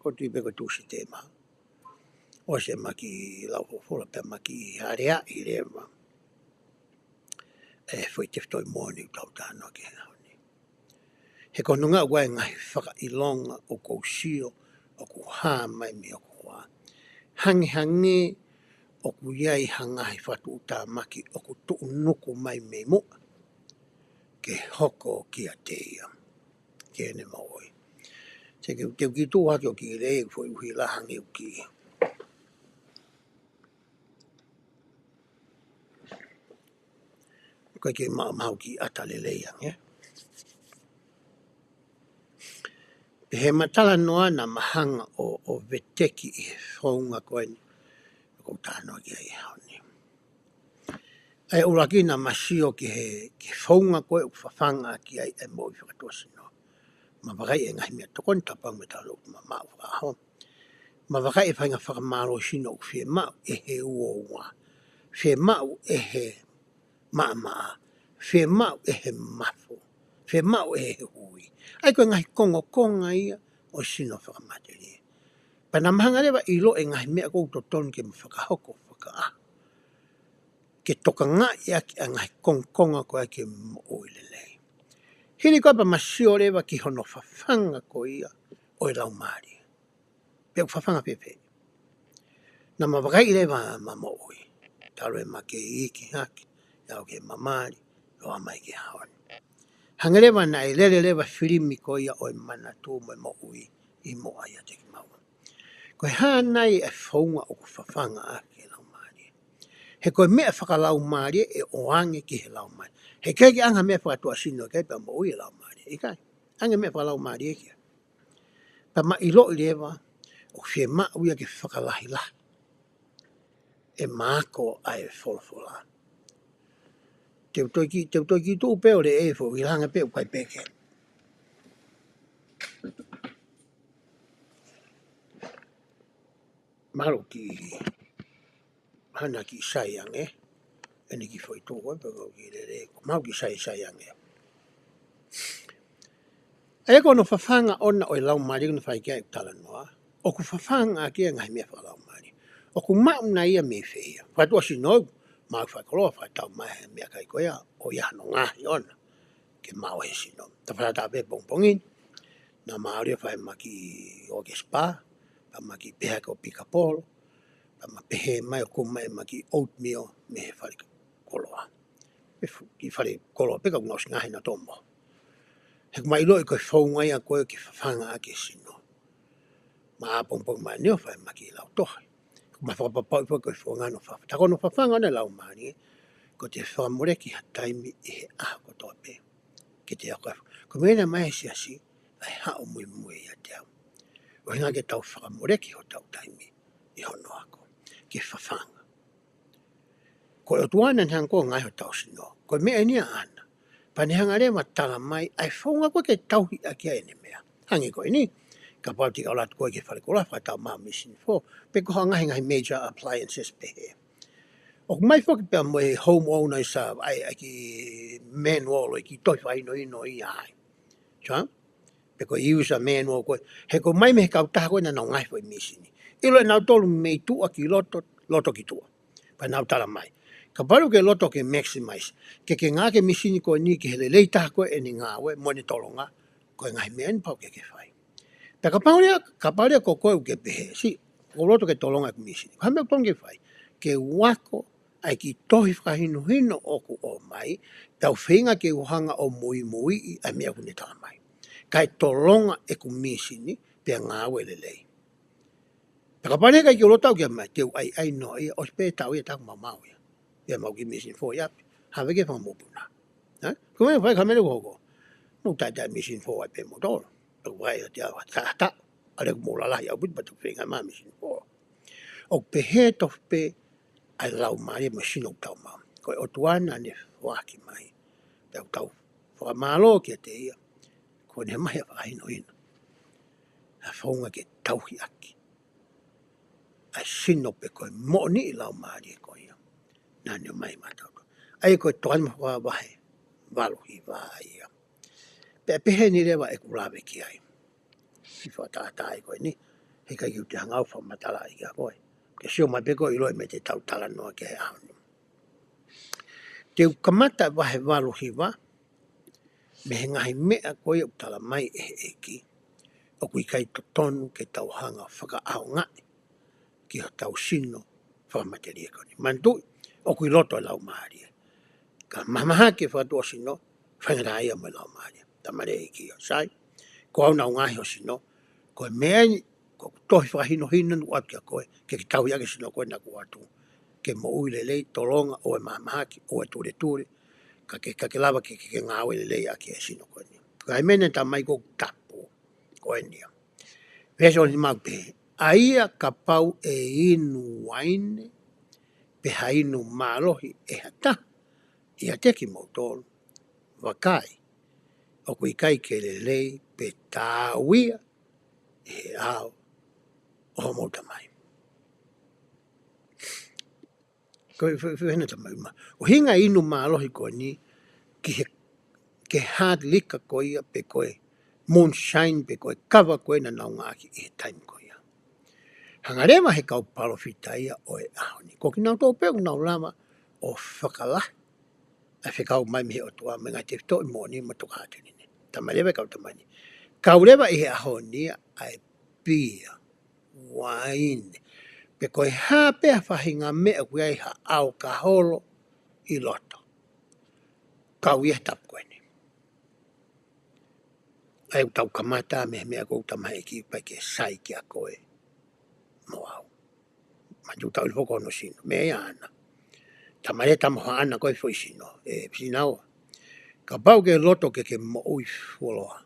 ko e tui pē ko e Tūsite mā, ʻosi e maki lau folofola pea maki aleaʻi leva. e foʻi tefitoʻi moʻoni ʻoku tau talanoa ki ai he ʻaho ni. He ko hono ʻuhinga ʻoku ʻi ai e ngaahi fakaʻilonga ʻoku ou sio ʻoku hā mai mei hoku hoa. Hangehangē ʻoku ʻi ai ha ngaahi fakatuʻutāmaki ʻoku tuʻunuku mai mei muʻa ke hoko kiate ia, ki heʻene moʻui. Te u kiʻi, te u kiʻi tuʻu hake ʻo kiʻi lele foʻi ʻuhila hangē ʻoku kiʻi ʻikai ke ma-, maʻu ha kiʻi ʻata lelei ange. Pea ʻi heʻema talanoa naʻá ma hanga ʻo, ʻo veteki ʻi he founga ko eni ʻoku ou talanoa ki ai he ʻaho ni. ʻA ia ʻuluaki naʻá ma sio ki he, ki he founga ko ē ʻoku fafanga ʻaki ai e moʻui fakatuʻasino. Ma vakai e ngaahi meʻatokoni, kapau ʻoku ma talanoa ʻoku ma maʻu fakaʻaho. Ma vakai e faʻahinga fakamālohisino ʻoku fiemaʻu ʻe he uoua. Fiemaʻu ʻe he maʻamaʻa. Fiemaʻu ʻe he mafu. Fiemaʻu ʻe he hui. ʻA ia ko e ngaahi kongokonga ia ʻo e sino fakamatelie. Pea naʻá ma hanga leva ʻo ʻilo e ngaahi meʻa ʻoku ou totonu ke ma fakahoko fakaʻaho. Ke tokangaʻi ʻaki ʻa e ngaahi kongokonga ko ē ke moʻui lelei. Hili ko ia pea ma sio leva ki hono fafanga ko ia ʻo e laumālie. Pe ʻoku fafanga fēfē. Naʻá ma vakai leva ʻema moʻui. Talu ʻema kei iiki hake, ʻo aʻu ki heʻema mali, ʻo aʻu mai ki he ʻaho ni. Hangē leva naʻe lele leva e filimi ko ia ʻo e manatu mo e moʻui ʻi muʻa ʻiate kimaua. Ko e hā nai e founga ʻoku fafanga ʻaki e laumālie? He ko e meʻa fakalaumālie ʻe ʻoange ki he laumālie. He ʻikai ke ʻange ha meʻa fakatuʻasino ki ai pea moʻui e laumālie. ʻIkai. ʻAnge meʻa fakalaumālie ki ai. Pea ma ʻiloʻi leva ʻoku fiemaʻu ia ke fakalahilahi ʻema ako ʻa e folofola. Te u toe kiʻi, te u toe kiʻi tuʻu pē ʻo lele foʻi ʻuhila hangē pē ʻoku ʻikai pē ke. Mahalo kiʻi, hana kiʻi sai ange, ʻeni kiʻi foʻi tuʻu ko ē, pe ko e kiʻi lele, ko mahalo kiʻi sai, sai ange. ʻA ia ko hono fafanga ʻona ʻo e laumālie naʻá ma fai ki ai e talanoa, ʻoku fafanga ʻaki e ngaahi meʻa fakalaumālie. ʻOku maʻu nai ia mei fē ia? Fakatuʻasino, maʻu fakakoloa, fakatau mai he meʻakai ko ia, ʻoku ʻi ai hano ngaohi ʻona ke maʻu he sino. Tau fakataha pē pongipongi ni, naʻá ma ō leva ʻo fai ʻema kiʻi ʻoke spa, pea ma kiʻi pehē hake ʻo pikapolo, pea ma pehē mai ʻo kumi mai ʻema kiʻi oatmeal mei he fale koloa. Pea fu-, kiʻi fale koloa pē ka ʻoku ngaohi, ngaohi nautolu mo. He ʻoku ma ʻiloʻi ko e founga ia ko ē ke fafanga ʻaki e sino. Ma ō pongipongi mai ni ʻo fai ʻema kiʻi lautohi. ʻOku ma fakapapauʻi foki ko e founga hono fa-, tā ko hono fafanga ʻona e laumālie, ko ʻete fakamoleki ha taimi ʻi he ʻaho kotoa pē. Ke te ako. Ko e meʻa naʻe ʻomai ʻe he siasi, ʻa e haʻu muimui ʻiate au. ʻUhinga ke tau fakamoleki hotau taimi ʻi hono ako. Ke fafanga. Ko e ʻOtua naʻá ne hanga ʻo ngaohi hotau sino. Ko e meʻa eni ia ʻaʻana. Pea ne hanga leva ʻo tala mai ʻa e founga ko ē ke tauhi ʻaki ai ʻene meʻa. Hangē ko eni, kapau te ke ʻalu atu koe ki he fale koloa, fakatau mai e mīsini fō, pe ko ha ngaahi, ngaahi major appliances pehē. ʻOku ʻomai foki pea mo e homeowner ʻi sa ai ʻa e kiʻi manual ʻo e kiʻi tohi fakahinohino ia ai. Sio? Pe ko e user manual ko ē. He ʻoku ʻomai mei he kautaha ko ē naʻa nau ngaohi foʻi mīsini. ʻIlo ʻe nautolu mei tuʻa ki loto, loto ki tuʻa. Pea nau tala mai. Kapau ʻoku ke loto ke maximize. Ke ke ngāueʻaki e mīsini ko eni ki he lelei taha ko ē ʻene ngāue, mo ʻene tolonga, ko e ngaahi meʻa eni pau ke ke fai. Pea kapau leva, kapau leva ko koe ʻoku ke pehē, siʻi, ʻoku ou loto ke tolonga ʻeku mīsini. Ko e hā e meʻa ʻoku totonu ke fai? Ke u ako ʻa e kiʻi tohi fakahinohino ʻoku ʻomai, pea u feinga ke u hanga ʻo muimuiʻi ʻa e meʻa ʻoku ne tala mai. Kae tolonga ʻeku mīsini, pea ngāue lelei. Pea kapau leva ʻoku ʻikai ke u loto au ke ʻomai, te u ʻaiʻai noa ia, ʻosi pē taʻu ia, taʻu maumau ia. Pea maʻu e kiʻi mīsini fō ia pē, have ki he fanga mokopuna. Hā? Ko e meʻa fai kamele ko hoko. Mou taʻetaʻe mīsini fō ai pē moutolu. Pea ko e fai ʻo te au, ka ʻatā, ʻa ia ʻoku mou lalahi ʻaupito pea te u feinga mai mīsini fō. ʻOku pehē tofu pē ʻa e laumālie mo e sino ʻoku tau maʻu. Ko e ʻOtua naʻá ne foaki mai. Pea ʻoku tau fakamālō kiate ia. Ko ʻene mahi ʻa e fakahinohino. ʻA e founga ke tauhi ʻaki ʻa e sino pe ko e moʻoniʻi laumālie ko ia naʻá ne ʻomai maʻatautolu. ʻA ia ko e Tokāteline mo e Fakavahe valu hiva ia. Pea pehē ni leva ʻeku lave ki ai. Siʻi fakatātā ia ko eni, heʻikai ke u toe hanga au ʻo fakamatalaʻi kia koe. Ke sio mai pē koe ʻo ʻiloʻi e meʻa te tau talanoa ki ai he ʻaho ni. Te u kamata vahe valu hiva, mei he ngaahi meʻa ko ia ʻoku tala mai ʻe he ʻEiki ʻoku ʻikai totonu ke tau hanga ʻo fakaʻaongaʻi ki hotau sino fakamatelie ko eni. Manatuʻi, ʻoku ʻi loto e laumālie. Ka mahamahaki e fakatuʻasino, faingataʻaʻia mo e laumālie. Talamai ʻe he ʻEiki ia, sai, ko au naʻa ku ngaohi ho sino, ko e meʻa ni, ko ʻeku tohi fakahinohino naʻe ʻoatu kia koe, ke ke tauhi ʻaki e sino ko ē naʻa ku ʻoatu, ke moʻui lelei, tolonga, ʻoua ʻe mahamahaki, ʻoua ʻe tuletule, ka ke, ka ke lava ke, ke, ke ngāue lelei ʻaki e sino ko eni. Ka ʻi he meʻa naʻe talamai ko ʻeku tapu, ko eni ia. Veesi hono nima ʻoku pehē, ʻa ia kapau ʻe inu uaine, pe ha inu mālohi ʻe ha taha ʻiate kimoutolu, vakai, ʻoku ʻikai ke lelei pe taau ia ʻi he ʻao ʻo hoʻomou Tamai. Ko e, ko e, ko e hena tamai ma. ʻUhinga e inu mālohi ko eni ki he, ki he hard liquor ko ia pe ko e moonshine pe ko e kava ko ē naʻa nau ngāueʻaki ʻi he taimi ko ia. Hanga leva ʻe he kau palōfita ia ʻo e ʻaho ni. Ko kinautolu pē ʻoku nau lava ʻo fakalahi ʻa e fekau mai mei he ʻOtua mei he ngaahi tefitoʻi moʻoni mo e tokāteline. Talamai leva ʻe he kau tama ni. Kau leva ʻi he ʻaho ni ʻa e pia, uaine, pe ko e hā pē ha faʻahinga meʻa ʻoku ʻi ai ha ʻalakaholo ʻi loto. Kau ia he tapu ko eni. ʻA ia ʻoku tau kamata mei he meʻa ko ē ʻoku talamai ʻe he ʻEiki pea ke sai kia koe mo au. Manatuʻi ʻoku tau ʻilo foki hono sino, meʻa ia ʻa ʻAna. Talamai ʻe he tama ʻo ʻAna ko e foʻi sino, ʻe Sinaua, kapau ʻoku ke loto ke ke moʻui fuoloa,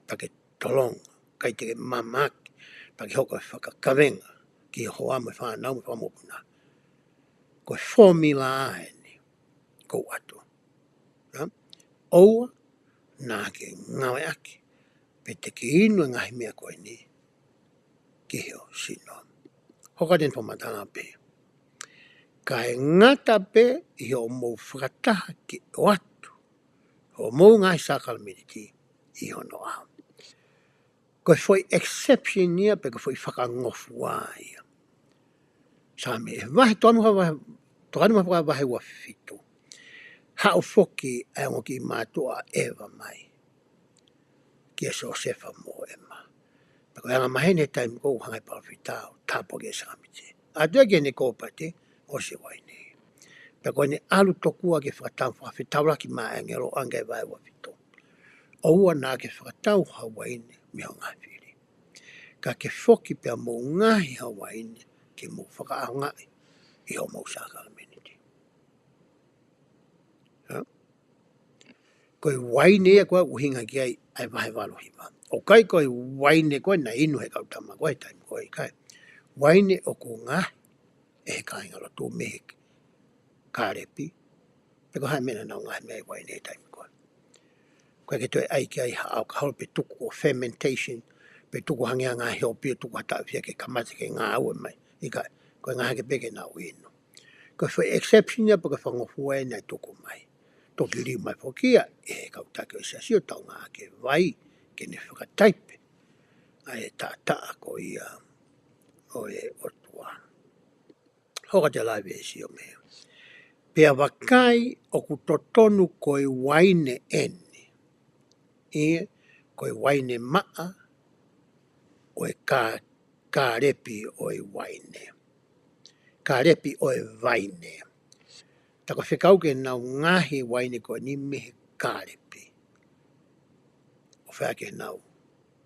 pea ke tolonga, ʻikai te ke mahamahaki, pea ke hoko ʻo fakakavenga ki ho hoa mo e fānau mo e fanga mokopuna. Ko e fōmila eni ʻoku ou ʻoatu. Nā? ʻOua naʻa ke ngāueʻaki, pe te ke inu e ngaahi meʻa ko eni ki ho sino. Hoko atu eni e fakamatala pē. Kae ngata pē ʻi hoʻomou fakataha ke ʻoatu hoʻomou ngaahi sākalamēniti ʻi hono ʻao. Ko e foʻi exception ia pe ko e foʻi fakangofua ia. Saame, ʻi he vahe, Tokāteline mo e Fakavahe, Tokāteline mo e Fakavahe ua fitu. Haʻu foki ʻa e ongo kiʻi mātuʻa ʻo ʻeva mai kia Siosefa mo ʻEma. Pea ko e angamaheni he taimi ko ē ʻoku hanga ʻe he palōfita ʻo tāpuakiʻi e sākamite. ʻAtu ia ki heʻene kōpate, ʻosi e uaine. Pea ko ʻene ʻalu tokua ke fakatau, fakafetaulaki maʻa e ʻāngelo, ʻoange e vahe ua fitu. ʻOua naʻa ke fakatau ha uaine mei ho ngaahi fili. Ka ke foki pea mou ngaohi ha uaine ke mou fakaʻaongaʻi ʻi hoʻomou sākalamēniti. Hā? Ko e uaine ia ko ē ʻoku ʻuhinga ki ai ʻa e vahe valu hiva. ʻOku ʻikai ko e uaine ko ē naʻe inu ʻe he kau tama ko ē he taimi ko ē, ʻikai. Uaine ʻoku ngaohi ʻe he kāingalotu mei he kālepi, pe ko e hā e meʻa naʻa nau ngaohi mei ai e uaine he taimi ko ē. ʻOku ʻikai ke toe ʻai ki ai ha ʻalakaholo pe tuku ʻo fermentation, pe tuku hangē ha ngaahi hopi ʻo tuku ha taʻu fiha ke kamata ke ngāue mai. ʻIkai, ko e ngaohi hake pē ke nau inu. Ko e foʻi exception ia pe ko e fakangofua ia naʻe tuku mai. Toki liliu mai foki ia ʻe he kau taki ʻo e siasi ʻo tauhi hake vai ke ne fakataipe ʻa e taʻataʻa ko ia ʻo e ʻOtua. Hoko atu e lau ʻa e veesi ʻo meʻa. Pea vakai, ʻoku totonu ko e uaine eni. ʻIo, ko e uaine maʻa ʻo e kā-, kālepi ʻo e uaine. Kālepi ʻo e vaine. Tā ko e fekau ke nau ngaohi e uaine ko eni mei he kālepi ʻo fai ʻaki ʻenau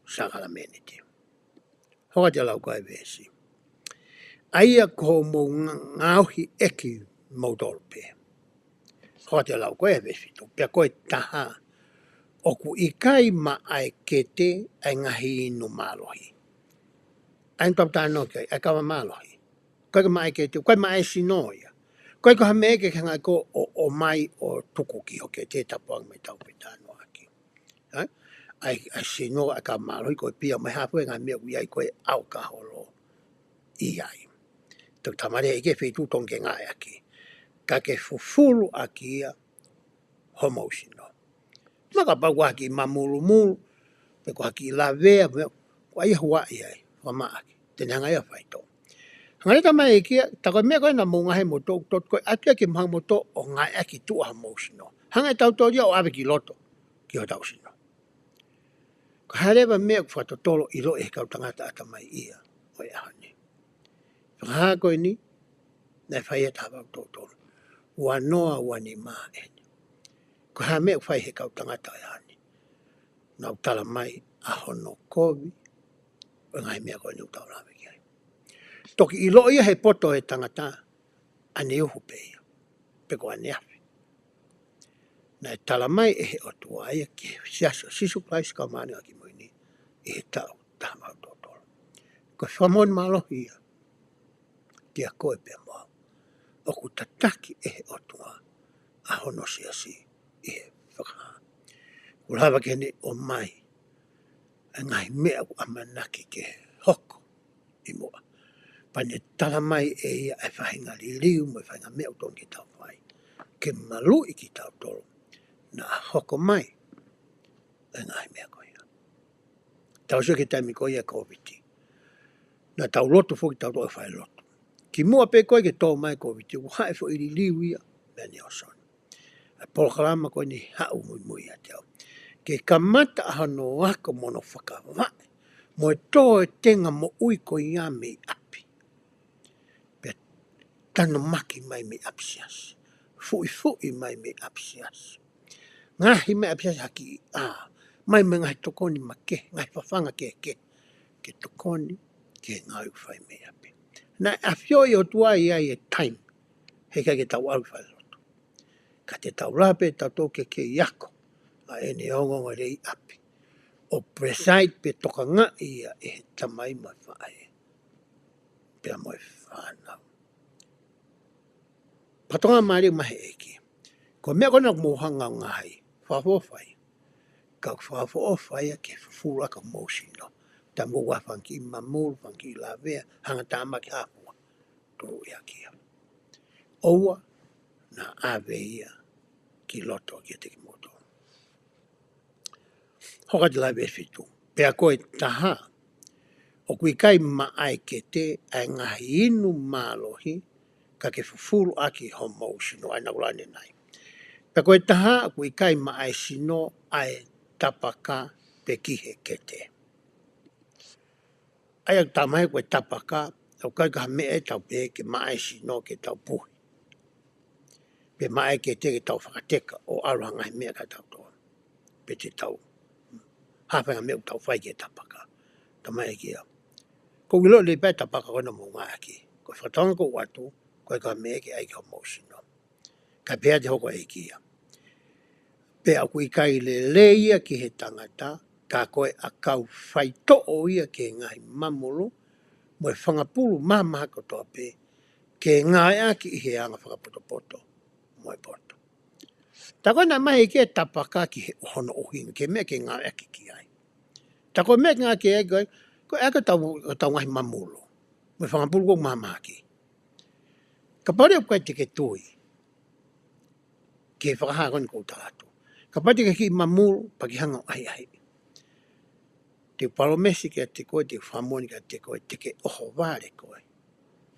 sākalamēniti. Hoko atu e lau ko ē ʻa e veesi. ʻA ia ko hoʻomou nga-, ngaohi ʻe kimoutolu pē. Hoko atu e lau ko ē ʻa e veesi fitu. Pea ko e taha, ʻoku ʻikai maʻa e kete ʻa e ngaahi inu mālohi. ʻA ia ʻoku tau talanoa ki ai, ʻa e kava mālohi. ʻIkai ke maʻa e kete, ʻikai maʻa e sino ia. ʻIkai ko ha meʻa ke ke hanga ʻe koe ʻo, ʻomai ʻo tuku ki ho kete, tapu ange mo ʻetau pē talanoaʻaki. Hā? ʻA e, ʻa e sino, ʻa e kava mālohi, ko e pia mo e hā fua e ngaahi meʻa ʻoku ʻi ai ko e ʻalakaholo ʻi ai. Toki talamai ʻe he ʻEiki e feituʻu totonu ke ngāueʻaki. Ka ke fufulu ʻaki ia homou sino. Mahalo kapau ko ha kiʻi mamulumulu, pe ko ha kiʻi lavea, pe ko e hā ia ʻoku ʻi ai, fakamaʻa ʻaki. Te ne hanga ia ʻo faitoʻo. Ngaahi leta mai ʻEiki ia, tā ko e meʻa ko ē naʻa mou ngaahi moutolu, ʻoku ou ʻoatu ia ke mou hanga moutolu ʻo ngāueʻaki tuʻa homou sino. Hanga ʻe tautolu ia ʻo ʻave ki loto, ki hotau sino. Ko e hā leva e meʻa ʻoku fakatotolo ʻiloʻi ʻe he kau tangata ʻatamai ia ʻo e ʻaho ni? Fakahā ko eni, naʻe fai ʻe he taha valu tolu tolu. Ua noa ua nima eni. Ko e hā e meʻa ʻoku fai ʻe he kau tangata ʻo e ʻaho ni? Nau tala mai ʻa hono kovi ʻo e ngaahi meʻa ko eni ʻoku tau lave ki ai. Toki ʻiloʻi ia ʻe he poto ʻo e tangata, ʻaneefiafi pē ia, pe ko ʻaneafi. Naʻe tala mai ʻe he ʻOtua ia ki he Siasi ʻo Sīsū Kalaisi ʻo e Kau Māʻoniʻoni ʻi he taʻu taha valu tolu tolu. Ko e fakamoʻoni mālohi ia kiate koe pea mo au. ʻOku tataki ʻe he ʻOtua ʻa hono siasi ʻi he fakahā. Kuo lava ke ne ʻomai ʻa e ngaahi meʻa ʻoku ʻamanaki ke hoko ʻi muʻa. Pea ne tala mai ʻe ia ʻa e faʻahinga liliu mo e faʻahinga meʻa ʻoku totonu ke tau fai ke maluʻi kitautolu. Naʻa hoko mai ʻa e ngaahi meʻa ko ia. Tau sio ki he taimi ko ia ʻo e Kōviti. Naʻa tau lotu foki, tau toe fai lotu. Kimuʻa pē ko ē ke tō mai e Kōviti, kuo haʻu e foʻi liliu ia meia Nalesoni. ʻA e polokalama ko eni haʻu muimui ʻiate au. Ke kamata ʻa hono ako mo hono fakavaʻe, mo e tō e tenga moʻui ko ia mei ʻapi. Pea tanomaki mai mei ʻapi siasi. Fuʻifuʻi mai mei ʻapi siasi. Ngaahi meʻa ʻapi siasi ha kiʻi ʻā. Mai mo e ngaahi tokoni makehe, ngaahi fafanga kehekehe. Ke tokoni ki he ngāue ʻoku fai mei ʻapi. Naʻe ʻafioʻi ʻe he ʻOtua ia ʻa e taimi he ʻikai ke tau ʻalu ʻo fai lotu. Ka te tau lava pē tautolu ke kei ako ʻa ʻene ongoongolelei ʻi ʻapi. ʻO preside pe tokangaʻi ia ʻe he tamai mo e faʻē pea mo e fānau. Pea tokangaʻi mai ʻe he ʻEiki. Ko e meʻa ko ena ʻoku mou hanga ʻo ngaahi, fakaʻofoʻofa ia. Ka ʻoku fakaʻofoʻofa ia ke fufulu ʻaki homou sino. Tā mou ʻai ha fanga kiʻi mamulu, fanga kiʻi lavea, hangatāmaki, hā fua. Tō ia ki ai. ʻOua naʻa ʻave ia ki loto kiate kimoutolu. Hoko atu ki he veesi fitu. Pea ko e taha ʻoku ʻikai maʻa e kete ʻa e ngaahi inu mālohi, ka ke fufulu ʻaki homou sino, ʻa ia naʻa ku lave ki ai. Pea ko e taha ʻoku ʻikai maʻa e sino ʻa e tapaka pe ki he kete. ʻA ia ʻoku tala mai ko e tapaka, ʻoku ʻikai ko ha meʻa ʻe tau pehē ke maʻa e sino ke tau puhi. Pe maʻa e kete ke tau fakateka ʻo ʻalu ʻo hanga ʻe he meʻa kia tautolu. Pe te tau, hā e faʻahinga meʻa ʻoku tau fai ki he tapaka. Tala mai ʻe he ʻEiki ia. Ko e ʻilo lelei pē ʻa e tapaka ko ena ʻoku mou ngāueʻaki. Ko e fakatokanga ʻoku ou ʻoatu, ʻoku ʻikai ko ha meʻa ke ʻai ki homou sino. Ka pehē atu ʻe he hoko ʻa e ʻEiki ia. Pea ʻoku ʻikai lelei ia ki he tangata, ka ko e ʻakau faitoʻo ia ki he ngaahi mamulu, mo e fanga pulu mahamahaki kotoa pē, ke ngāueʻaki ʻi he anga fakapotopoto mo e poto. Tā ko ena naʻe ʻomai ʻe he ʻEiki e tapaka ki he hono ʻuhinga, ki he meʻa ke ngāueʻaki ki ai. Tā ko e meʻa ke ngāueʻaki ki ai, ko e ʻakau ʻetau, ʻetau ngaahi mamulu. Mo e fanga pulu ʻoku mahamahaki. Kapau leva ʻoku ʻikai te ke tui ki he fakahā ko eni ʻoku ou tala atu. Kapau te ke kiʻi mamulu, pea ke hanga ʻo ʻahiʻahiʻi. Te u palōmesi kiate koe, te u fakamoʻoni kiate koe, te ke ʻohovale koe.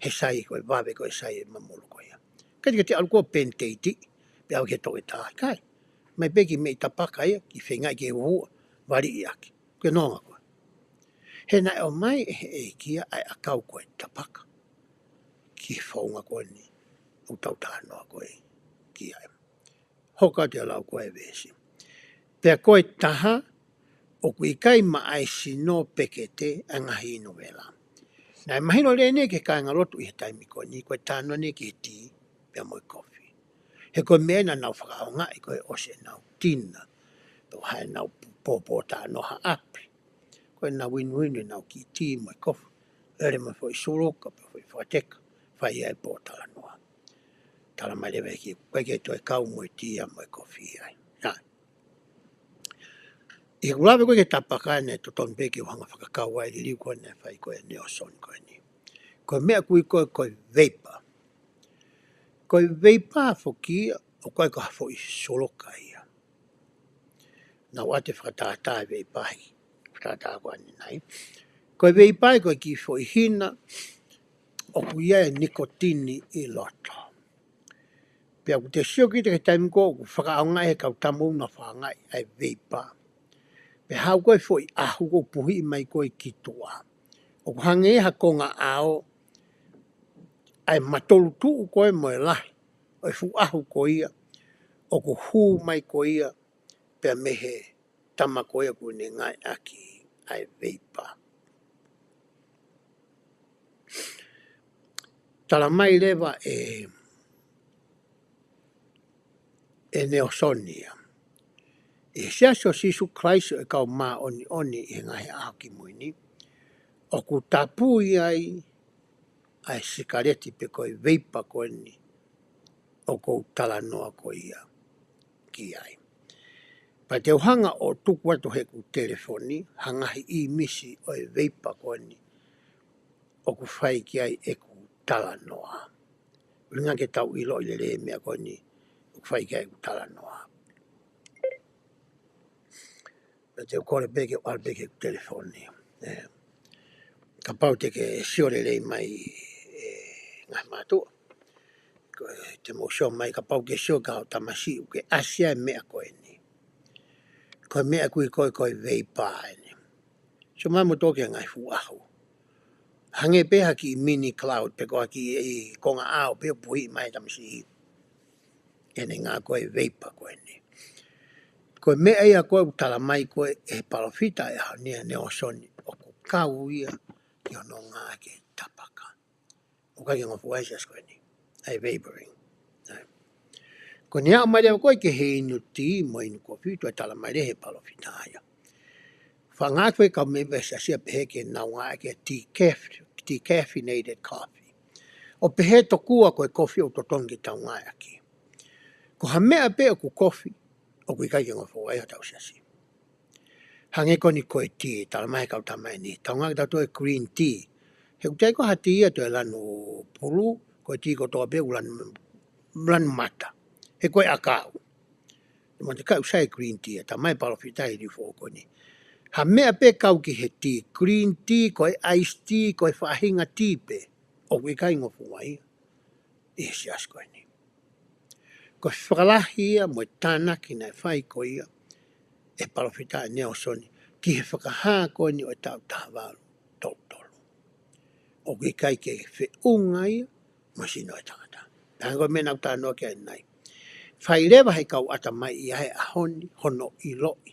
He sai ko e vave ko e sai e mamulu ko ia. ʻIkai te ke ʻalu koe ʻo peniteiti, pea ʻalu ki he toketā, ʻikai. Mai pē ki he meʻi tapaka ia, ke feingaʻi ke uhu, valiʻi ʻaki. Ke nonga koe. He naʻe ʻomai ʻe he ʻEiki ia ʻa e ʻakau ko e tapaka ki he founga ko eni ʻoku tau talanoa ko ē ki ai. Hoko atu ʻo lau ko ē e veesi. Pea ko e taha ʻoku ʻikai maʻa e sino pe kete ʻa e ngaahi inu vela. Naʻe mahino lelei eni ki he kāingalotu ʻi he taimi ko eni, ko e talanoa eni ki he tī pea mo e kofi. He ko e meʻa ia naʻa nau fakaʻaongaʻi ko ē ʻosi ʻenau tina. Pe ko e hā ʻenau pō, pōtalanoa ʻi ʻapi. Ko ʻenau inuinu ʻenau kiʻi tī mo e kofi. Lele mo e foʻi suluka, pe foʻi fakateka. Fai ai e pōtalanoa. Tala mai leva ʻe he ʻEiki, ʻoku ʻikai ke toe kau mo e tī ia mo e kofi ai. Nā. ʻI heʻeku lave ko ē ki he tapaka naʻe totonu pē ke u hanga ʻo fakakau ai e liliu ko ē naʻe fai ko ē ʻe Nalesoni ko eni. Ko e meʻa ʻoku ui ko ē ko e vapor. Ko e vapor foki ia, ʻoku ʻikai ko ha foʻi suluka ia. Naʻa ku ʻoatu e fakatātā e vapor he fakatātā ko eni nai. Ko e vapor ia ko e kiʻi foʻi hina, ʻoku ʻi ai e nikotini ʻi loto. Pea ʻoku te sio kita ki he taimi ko ē ʻoku fakaʻaongaʻi he kau tama ʻoku nau fakaʻaongaʻi ʻa e vapor. Pea haʻu ko ē foʻi ʻahu ʻoku puhiʻi mai ko ē ki tuʻa. ʻOku hangē ha konga ʻao ʻa e matolu tuʻu ko ē mo e lahi ʻo e fuʻu ʻahu ko ia ʻoku hū mai ko ia pea mei he tama ko ia ʻoku ne ngāueʻaki ʻa e vapor. Tala mai leva ʻe, ʻe Nalesoni ia, ʻi he Siasi ʻo Sīsū Kalaisi ʻo e Kau Māʻoniʻoni ʻi he Ngaahi ʻAho Kimui Ni, ʻoku tapui ai ʻa e sikaleti pe ko e vapor ko eni ʻoku ou talanoa ko ia ki ai. Pea te u hanga ʻo tuku atu heʻeku telefoni ha ngaahi ʻīmisi ʻo e vapor ko eni ʻoku fai ki ai ʻeku talanoa. ʻUhinga ke tau ʻiloʻi lelei e meʻa ko eni ʻoku fai ki ai ʻeku talanoa. Pea te u kole pē ke u ʻalu pē ki heʻeku telefoni. ʻE, kapau te ke sio lelei mai, ʻe ngaahi mātuʻa, ko e te mou sio mai, kapau ke sio ki hao tamasiʻi ʻoku ke ʻasi ai e meʻa ko eni. Ko e meʻa ʻoku ui ko e, ko e vapor eni. Sio mai mo tō ki he ngaahi fuʻu ʻahu. Hangē pē ha kiʻi mini cloud pe ko ha kiʻi konga ʻao pē ʻoku puhiʻi mai he tamasiʻi ʻene ngāue ko e vapor ko eni. Ko e meʻa ia ko ē ʻoku tala mai ko ē ʻe he palōfita ʻo e ʻaho ni ʻa Nalesoni ʻoku kau ia ki hono ngāueʻaki e tapaka. ʻOku ʻikai ke ngofua ʻa e siasi ko eni. ʻA e vaporing. ʻA ia. Ko ʻene aʻu mai leva ko ē ki he inu tī mo e inu kofi, toe tala mai leva ʻe he palōfita ia, fakaʻaongaʻi ko ē ʻe he kau mēmipa ʻo e siasi ia pehē ke nau ngāueʻaki e decaf-, decaffeinated coffee. ʻO pehē tokua ko e kofi ʻoku totonu ke tau ngāueʻaki. Ko ha meʻa pē ʻoku kofi, ʻoku ʻikai ke ngofua ai hotau siasi. Hangē ko eni ko e tī, tala mai ʻe he kau tama eni, tau ngāueʻaki ʻe tautolu e green tea. He ʻoku ʻikai ko ha tī ia ʻoku toe lanu pulu, ko e tī kotoa pē ʻoku lanu, lanu mata. He ko e ʻakau. Mo e ʻikai ke ʻusa e green tea, tala mai ʻe he palōfita ʻi he foʻi ko eni. Ha meʻa pē kau ki he tī, green tea, ko e iced tea, ko e faʻahinga tī pē, ʻoku ʻikai ngofua ia ʻi he siasi ko eni. Ko e fakalahi ia mo e tānaki naʻe fai ko ia ʻe he palōfita ʻa Nalesoni ki he fakahā ko eni ʻo e taʻu taha valu tolu tolu. ʻOku ʻikai ke feʻunga ia mo e sino ʻo e tangata. Hangē ko e meʻa naʻa ku talanoa ki ai ʻanenai. Fai leva ʻe he kau ʻatamai ʻi he ʻaho ni hono ʻiloʻi.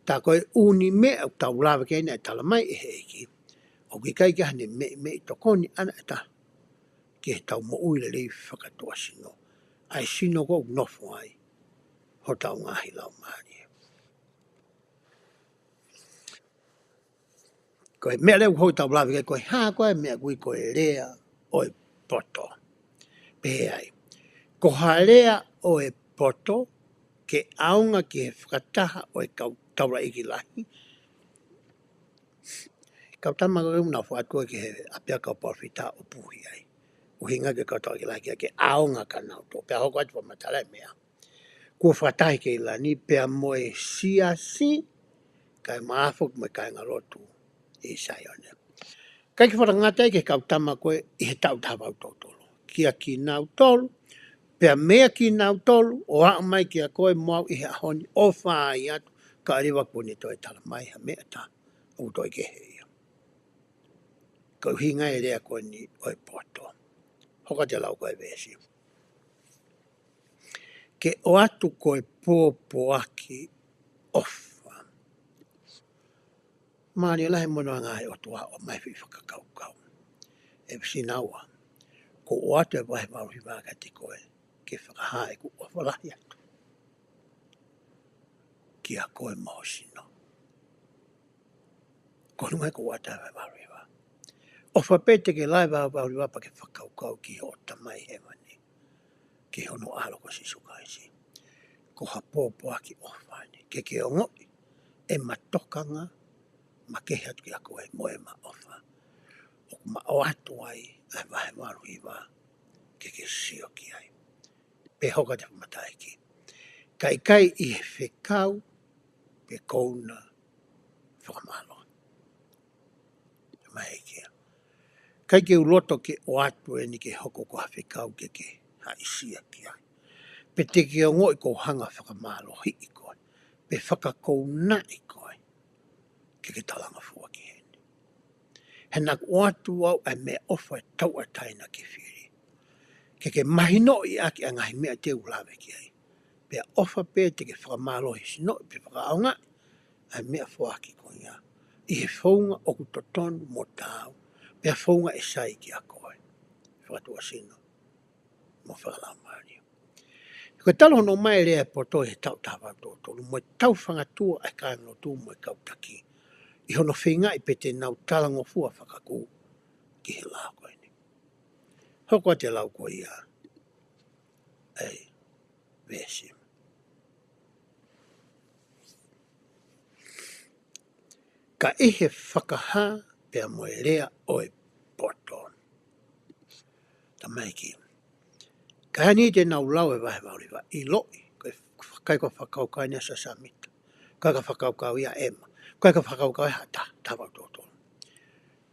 Tā ko e ʻū meʻa ʻoku tau lave ki ai ʻanenai, tala mai ʻe he ʻEiki, ʻoku ʻikai ke ʻi ai haʻane meʻi, meʻi tokoni ʻataʻatā ki heʻetau moʻui lelei fakatuʻasino. ʻA e sino ʻoku nofo ai hotau ngaahi laumālie. Ko e meʻa leva ʻoku tau lave ki ai, ko e hā ko ē e meʻa ʻoku ui ko e lea ʻo e poto. Pehē ai, ko ha lea ʻo e poto ke ʻaonga ki he fakataha ʻo e kau taulaʻeiki lahi. Kau tama ko ē ʻoku nau fokotuʻu ki he ʻapiako palōfita ʻo puhi ai. ʻUhinga ki he kau taulaʻeiki lahi ke ʻaonga kia nautolu. Pea hoko atu fakamatala e meʻa. Kuo fakataha ʻa Keilani pea mo e siasi, kae mafoki mo e kāingalotu ʻi Saione. ʻIkai ke fakangatangata ia ki he kau tama ko ē ʻi he taʻu taha valu tolu tolu. Kia kinautolu, pea meia kinautolu, ʻo aʻu mai kia koe mo au ʻi he ʻaho ni, ʻofa ai atu, kae ʻoua leva kuo ne toe tala mai ha meʻa ʻe taha ʻoku toe kehe ia. Ko e ʻuhinga e lea ko eni ʻo e poto. Hoko atu e lau ko e veesi. Ke ʻoatu ko e pōpoaki ʻofa. Mālie lahi e monūʻia ʻa e ʻOtua ʻo mai fai fakakaukau. ʻE Sinaua, kuo u ʻoatu e vahe valu hiva kiate koe, ke fakahā ʻeku ʻofa lahi atu kia koe mo ho sino. Ko hono ʻuhinga ia kuo u ʻoatu e vahe valu hiva. ʻOfa pē te ke lau e vahe valu hiva pea ke fakakaukau ki hoʻo Tamai Hēvani, ki hono ʻAlo ko Sīsū Kalaisi. Ko ha pōpoaki ʻofa eni, ke ke ongoʻi ʻema tokanga makehe atu kia koe mo ʻema ʻofa. ʻOku ma ʻoatu ai ʻa e vahe valu hiva ke ke sio ki ai. Pea hoko atu e fakamatalaʻi. Ka ʻikai ʻi he fekau pe kouna fakamālō. Mai kia. ʻIkai ke u loto ke ʻoatu eni ke hoko ko ha fekau ke ke haʻisia ki ai. Pe te ke ongoʻi ʻoku ou hanga ʻo fakamālohiʻi koe. Pe fakakounaʻi koe. Ke ke talangofua ki heni. He naʻa ku ʻoatu au ʻa e meʻaʻofa ʻe tauʻatāina ke fili. Ke ke mahinoʻi ʻaki ʻa e ngaahi meʻa te u lave ki ai. Pea ʻofa pē te ke fakamālohisinoʻi pe fakaʻaongaʻi ʻa e meʻafoaki ko ia ʻi he founga ʻoku totonu mo taau, pea founga ʻe sai kiate koe. Fakatuʻasino mo fakalaumālie. Ko e talu hono ʻomai e lea ʻo e poto ʻi he taʻu taha valu tolu tolu, mo e tau fangatua ʻa e kāingalotu mo e kau taki, ʻi hono feingaʻi pe te nau talangofua fakakū ki he lao ko eni. Hoko atu e lau ko ia ʻa e veesi. Ka ʻi he fakahā pea mo e lea ʻo e poto. Tamaiki. Ka ʻi ai ni te nau lau e vahe valu hiva, ʻiloʻi, ko e f-, ʻikai ko e fakakaukau eni ʻa Siosefa Sāmita. ʻIkai ko e fakakaukau ia ʻa ʻEma. ʻIkai ko e fakakaukau ia ʻa ha taha, taha valu tolu tolu.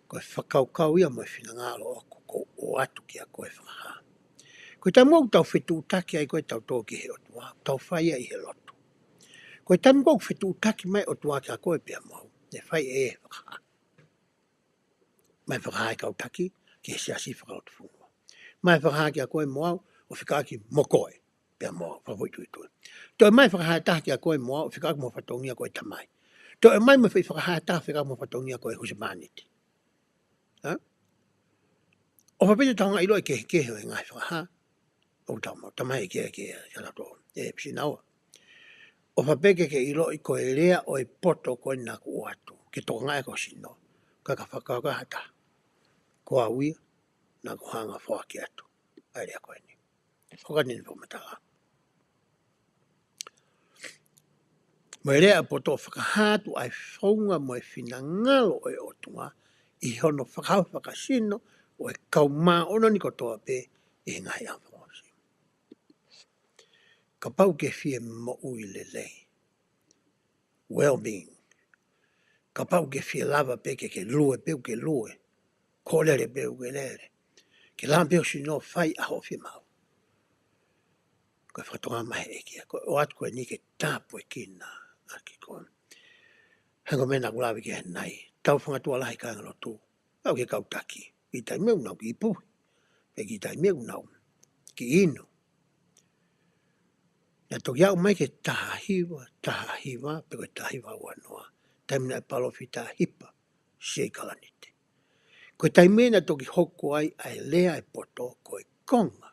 Ko e fakakaukau ia mo e finangalo ʻoku ou ʻoatu kiate koe ʻa e fakahā. Ko e taimi ʻoku tau fetuʻutaki ai ko ē ʻa tautolu ki he ʻOtua, tau fai ia ʻi he lotu. Ko e taimi ʻoku fetuʻutaki mai e ʻOtua kiate koe pea mo au, ʻe fai ʻe he fakahā. ʻOmai e fakahā ʻa e kau taki ki he siasi fakalotofonua. ʻOmai e fakahā kiate koe mo au, ʻo fekauʻaki mo koe pea mo au, fakafoʻituitui. Toe ʻomai e fakahā ʻe taha kiate koe mo au, ʻo fekauʻaki mo e fatongia ko e tamai. Toe ʻomai mo e foʻi fakahā ʻe taha fekauʻaki mo e fatongia ko e husepāniti. Hā? ʻOfa pē te tau hanga ʻo ʻiloʻi e kehekehe ʻo e ngaahi fakahā ʻoku tau maʻu, tamaiki, kia, kia, kia tautolu. ʻE, Pisinaua. ʻOfa pē ke ke ʻiloʻi ko e lea ʻo e poto ko ē naʻa ku ʻoatu, ke tokangaʻi ʻaki ho sino, ʻikai ko e fakakaukau ʻa ha taha. Ko au ia, naʻa ku hanga ʻo foaki atu ʻa e lea ko eni. Hoko atu eni e fakamatala. Mo e lea ʻo e poto, fakahā atu ʻa e founga mo e finangalo ʻo e ʻOtua ʻi hono fakahā fakasino ʻo e kau māʻoniʻoni kotoa pē ʻi he ngaahi ʻaho fakaʻosi. Kapau ʻoku ke fie moʻui lelei, well-being. Kapau ʻoku ke fie lava pē ke ke lue pē ʻoku ke lue, kolele pē ʻoku ke lele, ke lava pē ho sino ʻo fai ʻa hoʻo fiemaʻu. Ko e fakatokangaʻi mai ʻe he ʻEiki ia, ko e ʻoatu ko eni ke tāpuekina ʻaki koe. Hangē ko e meʻa naʻa ku lave ki ai ʻanenai, tau fangatua lahi kāingalotu, aʻu ki he kau taki, kiʻi taimi ʻoku nau kiʻi puhi, pea kiʻi taimi ʻoku nau kiʻi inu. Naʻe toki aʻu mai ki he taha hiva, taha hiva, pe ko e taha hiva ua noa, taimi naʻe palōfita ʻa Hipa Seikalani. Ko e taimi naʻe toki hoko ai ʻa e lea ʻo e poto ko e konga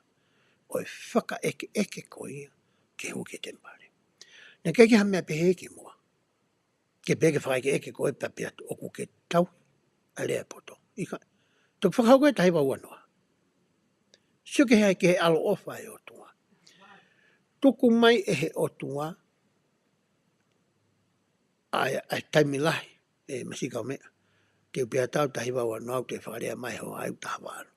ʻo e fakaʻekeʻeke ko ia ke hū ki he temipale. Naʻe ʻikai ke ʻi ai ha meʻa pehē ki muʻa. Ke pehē ke fakaʻekeʻeke koe pea pehē atu ʻoku ke tauhi ʻa e lea ʻo e poto. ʻIkai. Toki fakahoko ʻi he taha hiva ua noa. Sio ki he, ki he ʻaloʻofa ʻa e ʻOtua. Tuku mai ʻe he ʻOtua ʻa e, ʻa e taimi lahi, ʻe, masiʻi kau meʻa. Te u pehē atu taha hiva ua noa, te u fakalea mai ho ʻai ʻo taha valu.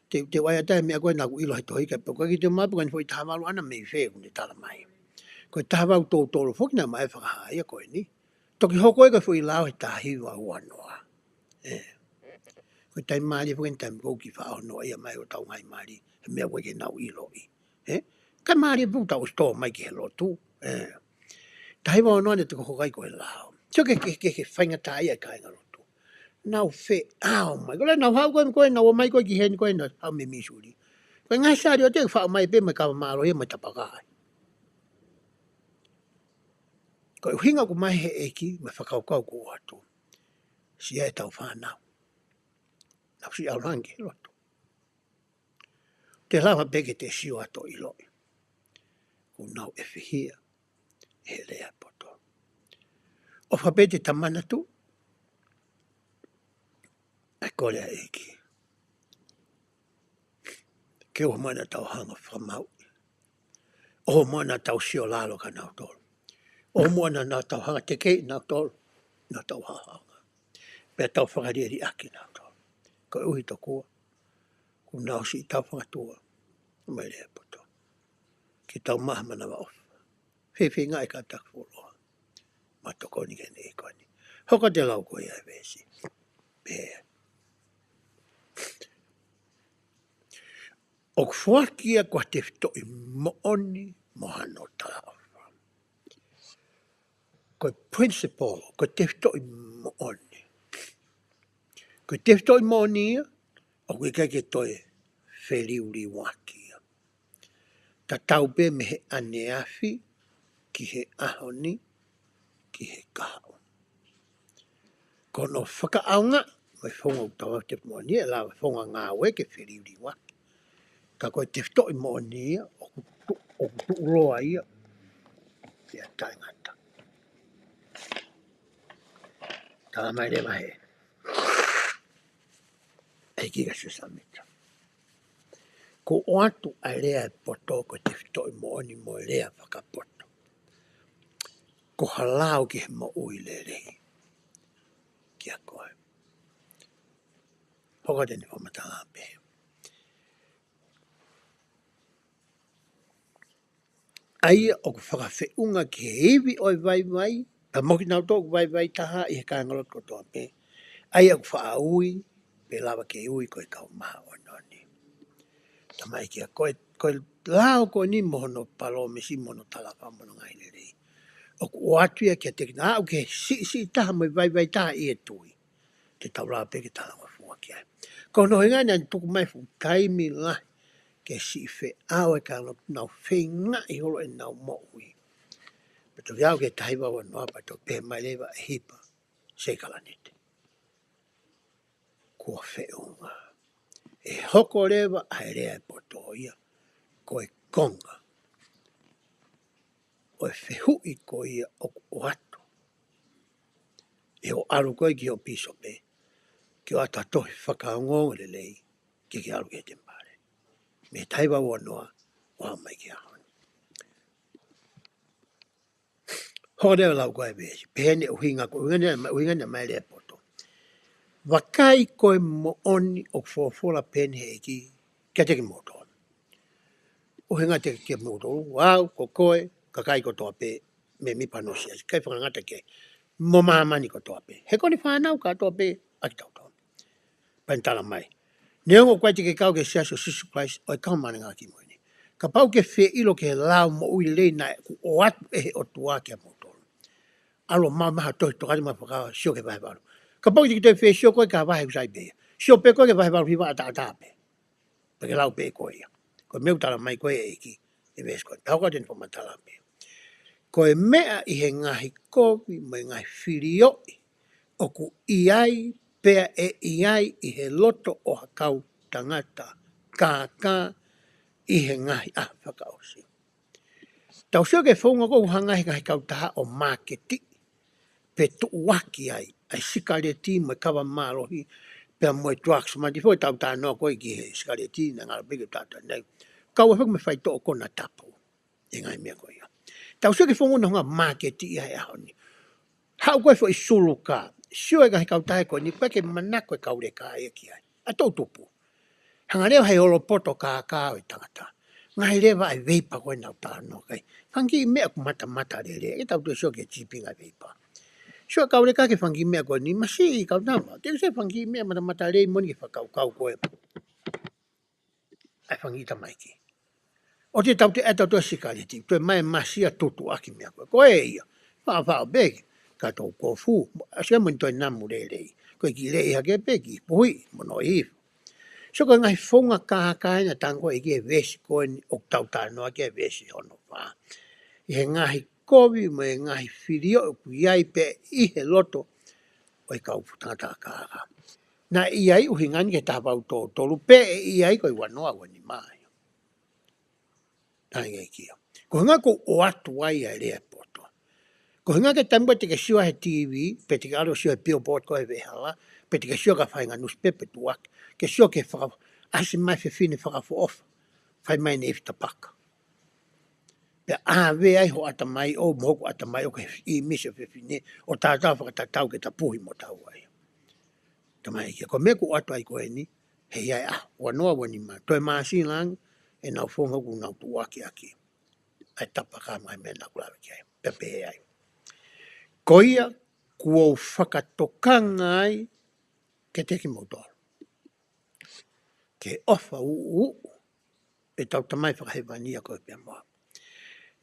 Te, te u ʻai atu e meʻa ko ē naʻa ku ʻilo he tohi, ka pea ko e kiʻi te u mapu ko eni foʻi taha valu ʻana mei fē ʻoku ne tala mai. Ko e taha valu tolu tolu foki naʻe ʻomai e fakahā ia ko eni. Toki hoko ia ko e foʻi lao he taha hiva ua noa. ʻE. Ko e taimi mālie foki eni taimi ko ē ʻoku kiʻi faʻa ʻohonoaʻia mai ʻo tau ngaahi mali, he meʻa ʻoku ʻikai ke nau ʻiloʻi. ʻE? Ka mālie pē ʻoku tau ʻosi tō mai ki he lotu. ʻE. Taha hiva ua noa naʻe toki hoko ai ko e lao. Sio ki he, ki he, ki he faingataʻaʻia ʻa e kāingalotu. Nau feʻao mai. Ko e lea naʻa nau haʻu ko ē, ko ē naʻa nau ō mai ko ē ki heni ko ē naʻa nau haʻu mei Missouri. Ko e ngaahi saliote ʻoku faʻo mai pē mo e kava mālohi mo e tapaka ai. Ko e ʻuhinga ʻoku ʻomai ʻe he ʻEiki mo e fakakaukau ʻoku ʻoatu. Sio ʻetau fānau. Nau siʻi ʻalu ange ki he lotu. Te lava pē ke te sio atu ʻo ʻiloʻi kuo nau ʻefihia ʻe he lea ʻo e poto. ʻOfa pē te ta manatuʻi ʻa e kole ʻa e ʻEiki. Ke ʻoua muʻa naʻa tau hanga ʻo fakamāuʻi. ʻOua muʻa naʻa tau sio lalo kia nautolu. ʻOua muʻa naʻa tau hanga ʻo tekeʻi nautolu, naʻa tau hanga. Pea tau fakaliʻeliʻaki nautolu. Koeʻuhi tokua kuo nau siʻi tau fangatua mai e lea ʻo e poto. Ke tau maʻu ha manavaʻofa. Fefeingaʻi ka taku fuoloa. Mo tokoni ki he ʻEiki ko eni. Hoko atu e lau ko ia ʻa e veesi. Pea. ʻOku foaki ia ko e tefitoʻi moʻoni mo hano talaʻofa. Ko e principle, ko e tefitoʻi moʻoni. Ko e tefitoʻi moʻoni ia, ʻoku ʻikai ke toe feliuliuaki ia. Tatau pē mei he ʻaneafi, ki he ʻaho ni, ki he kahaʻu. Ko hono fakaʻaongaʻi, mo e founga ʻoku tau ʻalu ki he tefitoʻi moʻoni, ʻe lava founga ngāue ke feliuliuaki. Ka ko e tefitoʻi moʻoni ia, ʻoku tu-, ʻoku tuʻuloa ia, pea taʻengata. Tala mai leva he ʻEiki kia Siosefa Sāmita. Kuo ʻoatu ʻa e lea ʻo e poto ko e tefitoʻi moʻoni mo e lea fakapoto. Ko ha lao ki he moʻui lelei. Kia koe. Hoko atu eni fakamatala pē. ʻA ia ʻoku fakafeʻunga ki he ivi ʻo e vaivai, pea mo kinautolu ʻoku vaivai taha ʻi he kāingalotu kotoa pē. ʻA ia ʻoku faʻa ui, pea lava ke ui ko e kau māʻoniʻoni. Tala mai kia koe, ko e lao ko eni mo hono palōmesi, mo hono talaʻofa, mo hono ngaahi lelei. ʻOku ʻoatu ia kiate kinautolu ʻoku siʻisiʻi taha mo e vaivai taha ʻi he tui. Te tau lava pē ke talangofua ki ai. Ko hono ʻuhinga ia naʻe tuku mai fuʻu taimi lahi ke siʻi feʻao e kāingalotu, nau feingaʻi holo ʻenau moʻui. Pea toki aʻu ki he taha hiva ua noa pea toki pehē mai leva ʻe Hipa Seikalanite, kuo feʻunga. ʻE hoko leva ʻa e lea ʻo e poto ia ko e konga ʻo e fehuʻi ko ia ʻoku ʻoatu. ʻE ʻalu koe ki hoʻo pīsope ke ʻoatu ha tohi fakaongoongo lelei ke ke ʻalu ki he temipale. Mei he taha hiva ua noa ʻo aʻu mai ki he ʻaho ni. Hoko atu e lau ko e veesi, pehē ni ʻuhinga ko, ʻuhinga ni, ʻuhinga ni mai lea poto. Vakai ko e moʻoni ʻoku folofola pehē ni he ʻEiki kiate kimoutolu. ʻUhinga kiate kimoutolu, au, ko koe, kakai kotoa pē, mēmipa hono siasi, kae fakangata ki ai, mo māmani kotoa pē. He ko eni fānau kātoa pē ʻa kitautolu. Pea ne tala mai, neongo ʻoku ʻikai te ke kau ki he Siasi ʻo Sīsū Kalaisi ʻo e Kau Māʻoniʻoni ʻi he Ngaahi ʻAho Kimui Ni, kapau ʻoku ke fie ʻilo ki he lao moʻui lelei naʻe ʻoku ʻoatu ʻe he ʻOtua kiate kimoutolu, ʻalu ʻo maʻu mai ha tohi Tokāteline mo e Fuakava, sio ki he vahe valu. Kapau ʻoku ʻikai te ke toe fie sio koe ki ha vahe ʻoku sai pē ia, sio pē koe ki he vahe valu hiva ʻataʻatā pē. Pea ke lau pē ko ia. Ko e meʻa ʻoku tala mai ko e ʻEiki he veesi ko eni. Tau hoko atu eni fakamatala pē. Ko e meʻa ʻi he ngaahi kovi mo e ngaahi filioʻi ʻoku ʻi ai, pea ʻe ʻi ai ʻi he loto ʻo ha kau tangata kākā ʻi he ngaahi ʻaho fakaʻosi. Tau sio ki he founga ʻoku hanga ʻe he ngaahi kautaha ʻo māketiʻi pe tuʻuaki ai ʻa e sikaleti mo e kava mālohi pea mo e drugs. Manatuʻi foki ʻetau talanoa ko ē ki he sikaleti, naʻe ngalo pē ke tau talanoa ai. Kau ai foki mo e faitoʻo konatapu, e ngaahi meʻa ko ia. Tau sio ki he founga ʻoku nau hanga ʻo māketiʻi ai he ʻaho ni. Haʻu ko ē foʻi suluka, sio e ngaahi kautaha ko eni, pea ke manako e kau leka ia ki ai. ʻA e toʻutupu. Hanga leva ʻe he olopoto kākā ʻo e tangata. Ngaahi leva ʻa e veipa ko ē naʻa tau talanoa ki ai. Fanga kiʻi meʻa ʻoku matamatalelei, ʻe tau toe sio ki he tipi ngaahi veipa. Sio e kau leka ki he fanga kiʻi meʻa ko eni, masiʻi kau tama. Te u sio e fanga kiʻi meʻa matamatalelei moʻoni ki he fakakaukau ko ē ʻa e fanga kiʻi tamaiki. ʻOua te tau toe, ʻe tau toe sikaleti, toe mai masi ʻa e tutuʻaki meʻa ko ē. Ko e ia, faʻofaʻo pē, ka tau kofu, ʻasi mo e toe namu lelei. Ko e kiʻi lei hake pē, kiʻi puhi, mo noʻi hifo. So ko e ngaahi founga kākā ena tango e ki he veesi ko eni ʻoku tau talanoa ki he veesi hono fā. ʻI he ngaahi kovi mo e ngaahi filioʻi ʻoku ʻi ai pē ʻi he loto ʻo e kau tangata kākā. Naʻe ʻi ai ʻuhinga ni ki he taha valu tolu tolu pea ʻe ʻi ai ko e ua noa ua nima ia. Tala ange ki ai. Ko e ʻuhinga ʻoku ʻoatu ai ʻa e lea poto. Ko e ʻuhinga ki he taimi ko ē te ke sio he TV, pe te ke ʻalu ʻo sio he billboard ko ē he veʻehala, pe te ke sio ki ha faʻahinga newspaper tuʻuaki, ke sio ki he faka-, ʻasi mai e fefine fakaʻofoʻofa, fai mai ʻene ifi tapaka. Pea ʻave ai ho ʻatamai ʻo, mo hoku ʻatamai ʻo ki he ʻīmisi ʻo e fefine, ʻo tātā fakatatau ke tapuhi mo tau ai. Tala mai ki ai, ko e meʻa ʻoku ʻoatu ai ko eni, he ʻi ai ʻa e ua noa ua nima, toe māsila ange ʻenau founga ʻoku nau tuʻuaki ʻaki ʻa e tapaka mo e meʻa naʻa ku lave ki ai, pea pehē ai. Ko ia, kuo u fakatokanga ai kiate kimoutolu. ke ʻofa ʻuʻuʻu ʻetau Tamai fakahēvani ʻa koe pea mo au.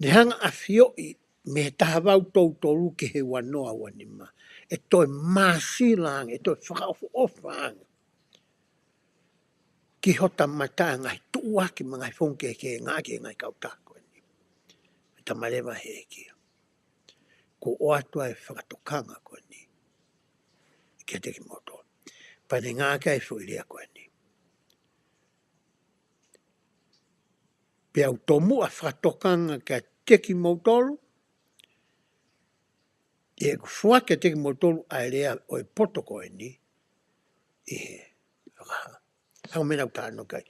Ne hanga ʻo ʻafioʻi mei he taha valu tolu tolu ki he ua noa ua nima, ʻe toe māsila ange, ʻe toe fakaʻofoʻofa ange ki hota mata ʻa e ngaahi tuʻuaki mo e ngaahi founga kehekehe ʻa e ngaahi kautaha ko eni. Talamai leva ʻe he ʻEiki ia, kuo ʻoatu ʻa e fakatokanga ko eni kiate kimoutolu. Pea ne ngāueʻaki ʻa e foʻi lea ko eni: Pea u tomuʻa fakatokanga kiate kimoutolu, ʻi heʻeku foaki kiate kimoutolu ʻa e lea ʻo e poto ko eni ʻi he fakahā. Hangē ko e meʻa naʻa ku talanoa ki ai.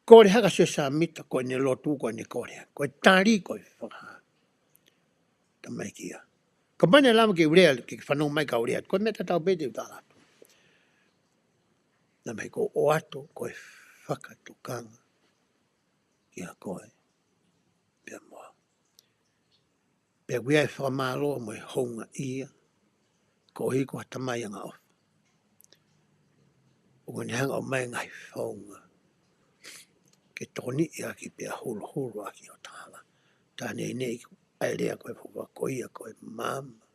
Kole hake ʻa Siosefa Sāmita, ko ʻene lotu ko ʻene kole hake, ko e tali ko e fakahā. Talamai ʻe he ʻEiki ia, kapau naʻe lava ke u lea, ke fanongo mai kau lea, ko e meʻa tatau pē te u tala atu. Talamai, kuo ʻoatu ʻa e fakatokanga kiate koe pea mo au. Pea ʻoku ʻi ai ʻa e fakamālō mo e houngaʻia koeʻuhi ko ha Tamai angaʻofa, ʻoku ne hanga ʻo ʻomai e ngaahi founga ke tokoniʻi ʻaki pea huluhulu ʻaki hota hala. Talamai ʻe he ʻEiki ʻa e lea ko e fua, ko ia ko e maama,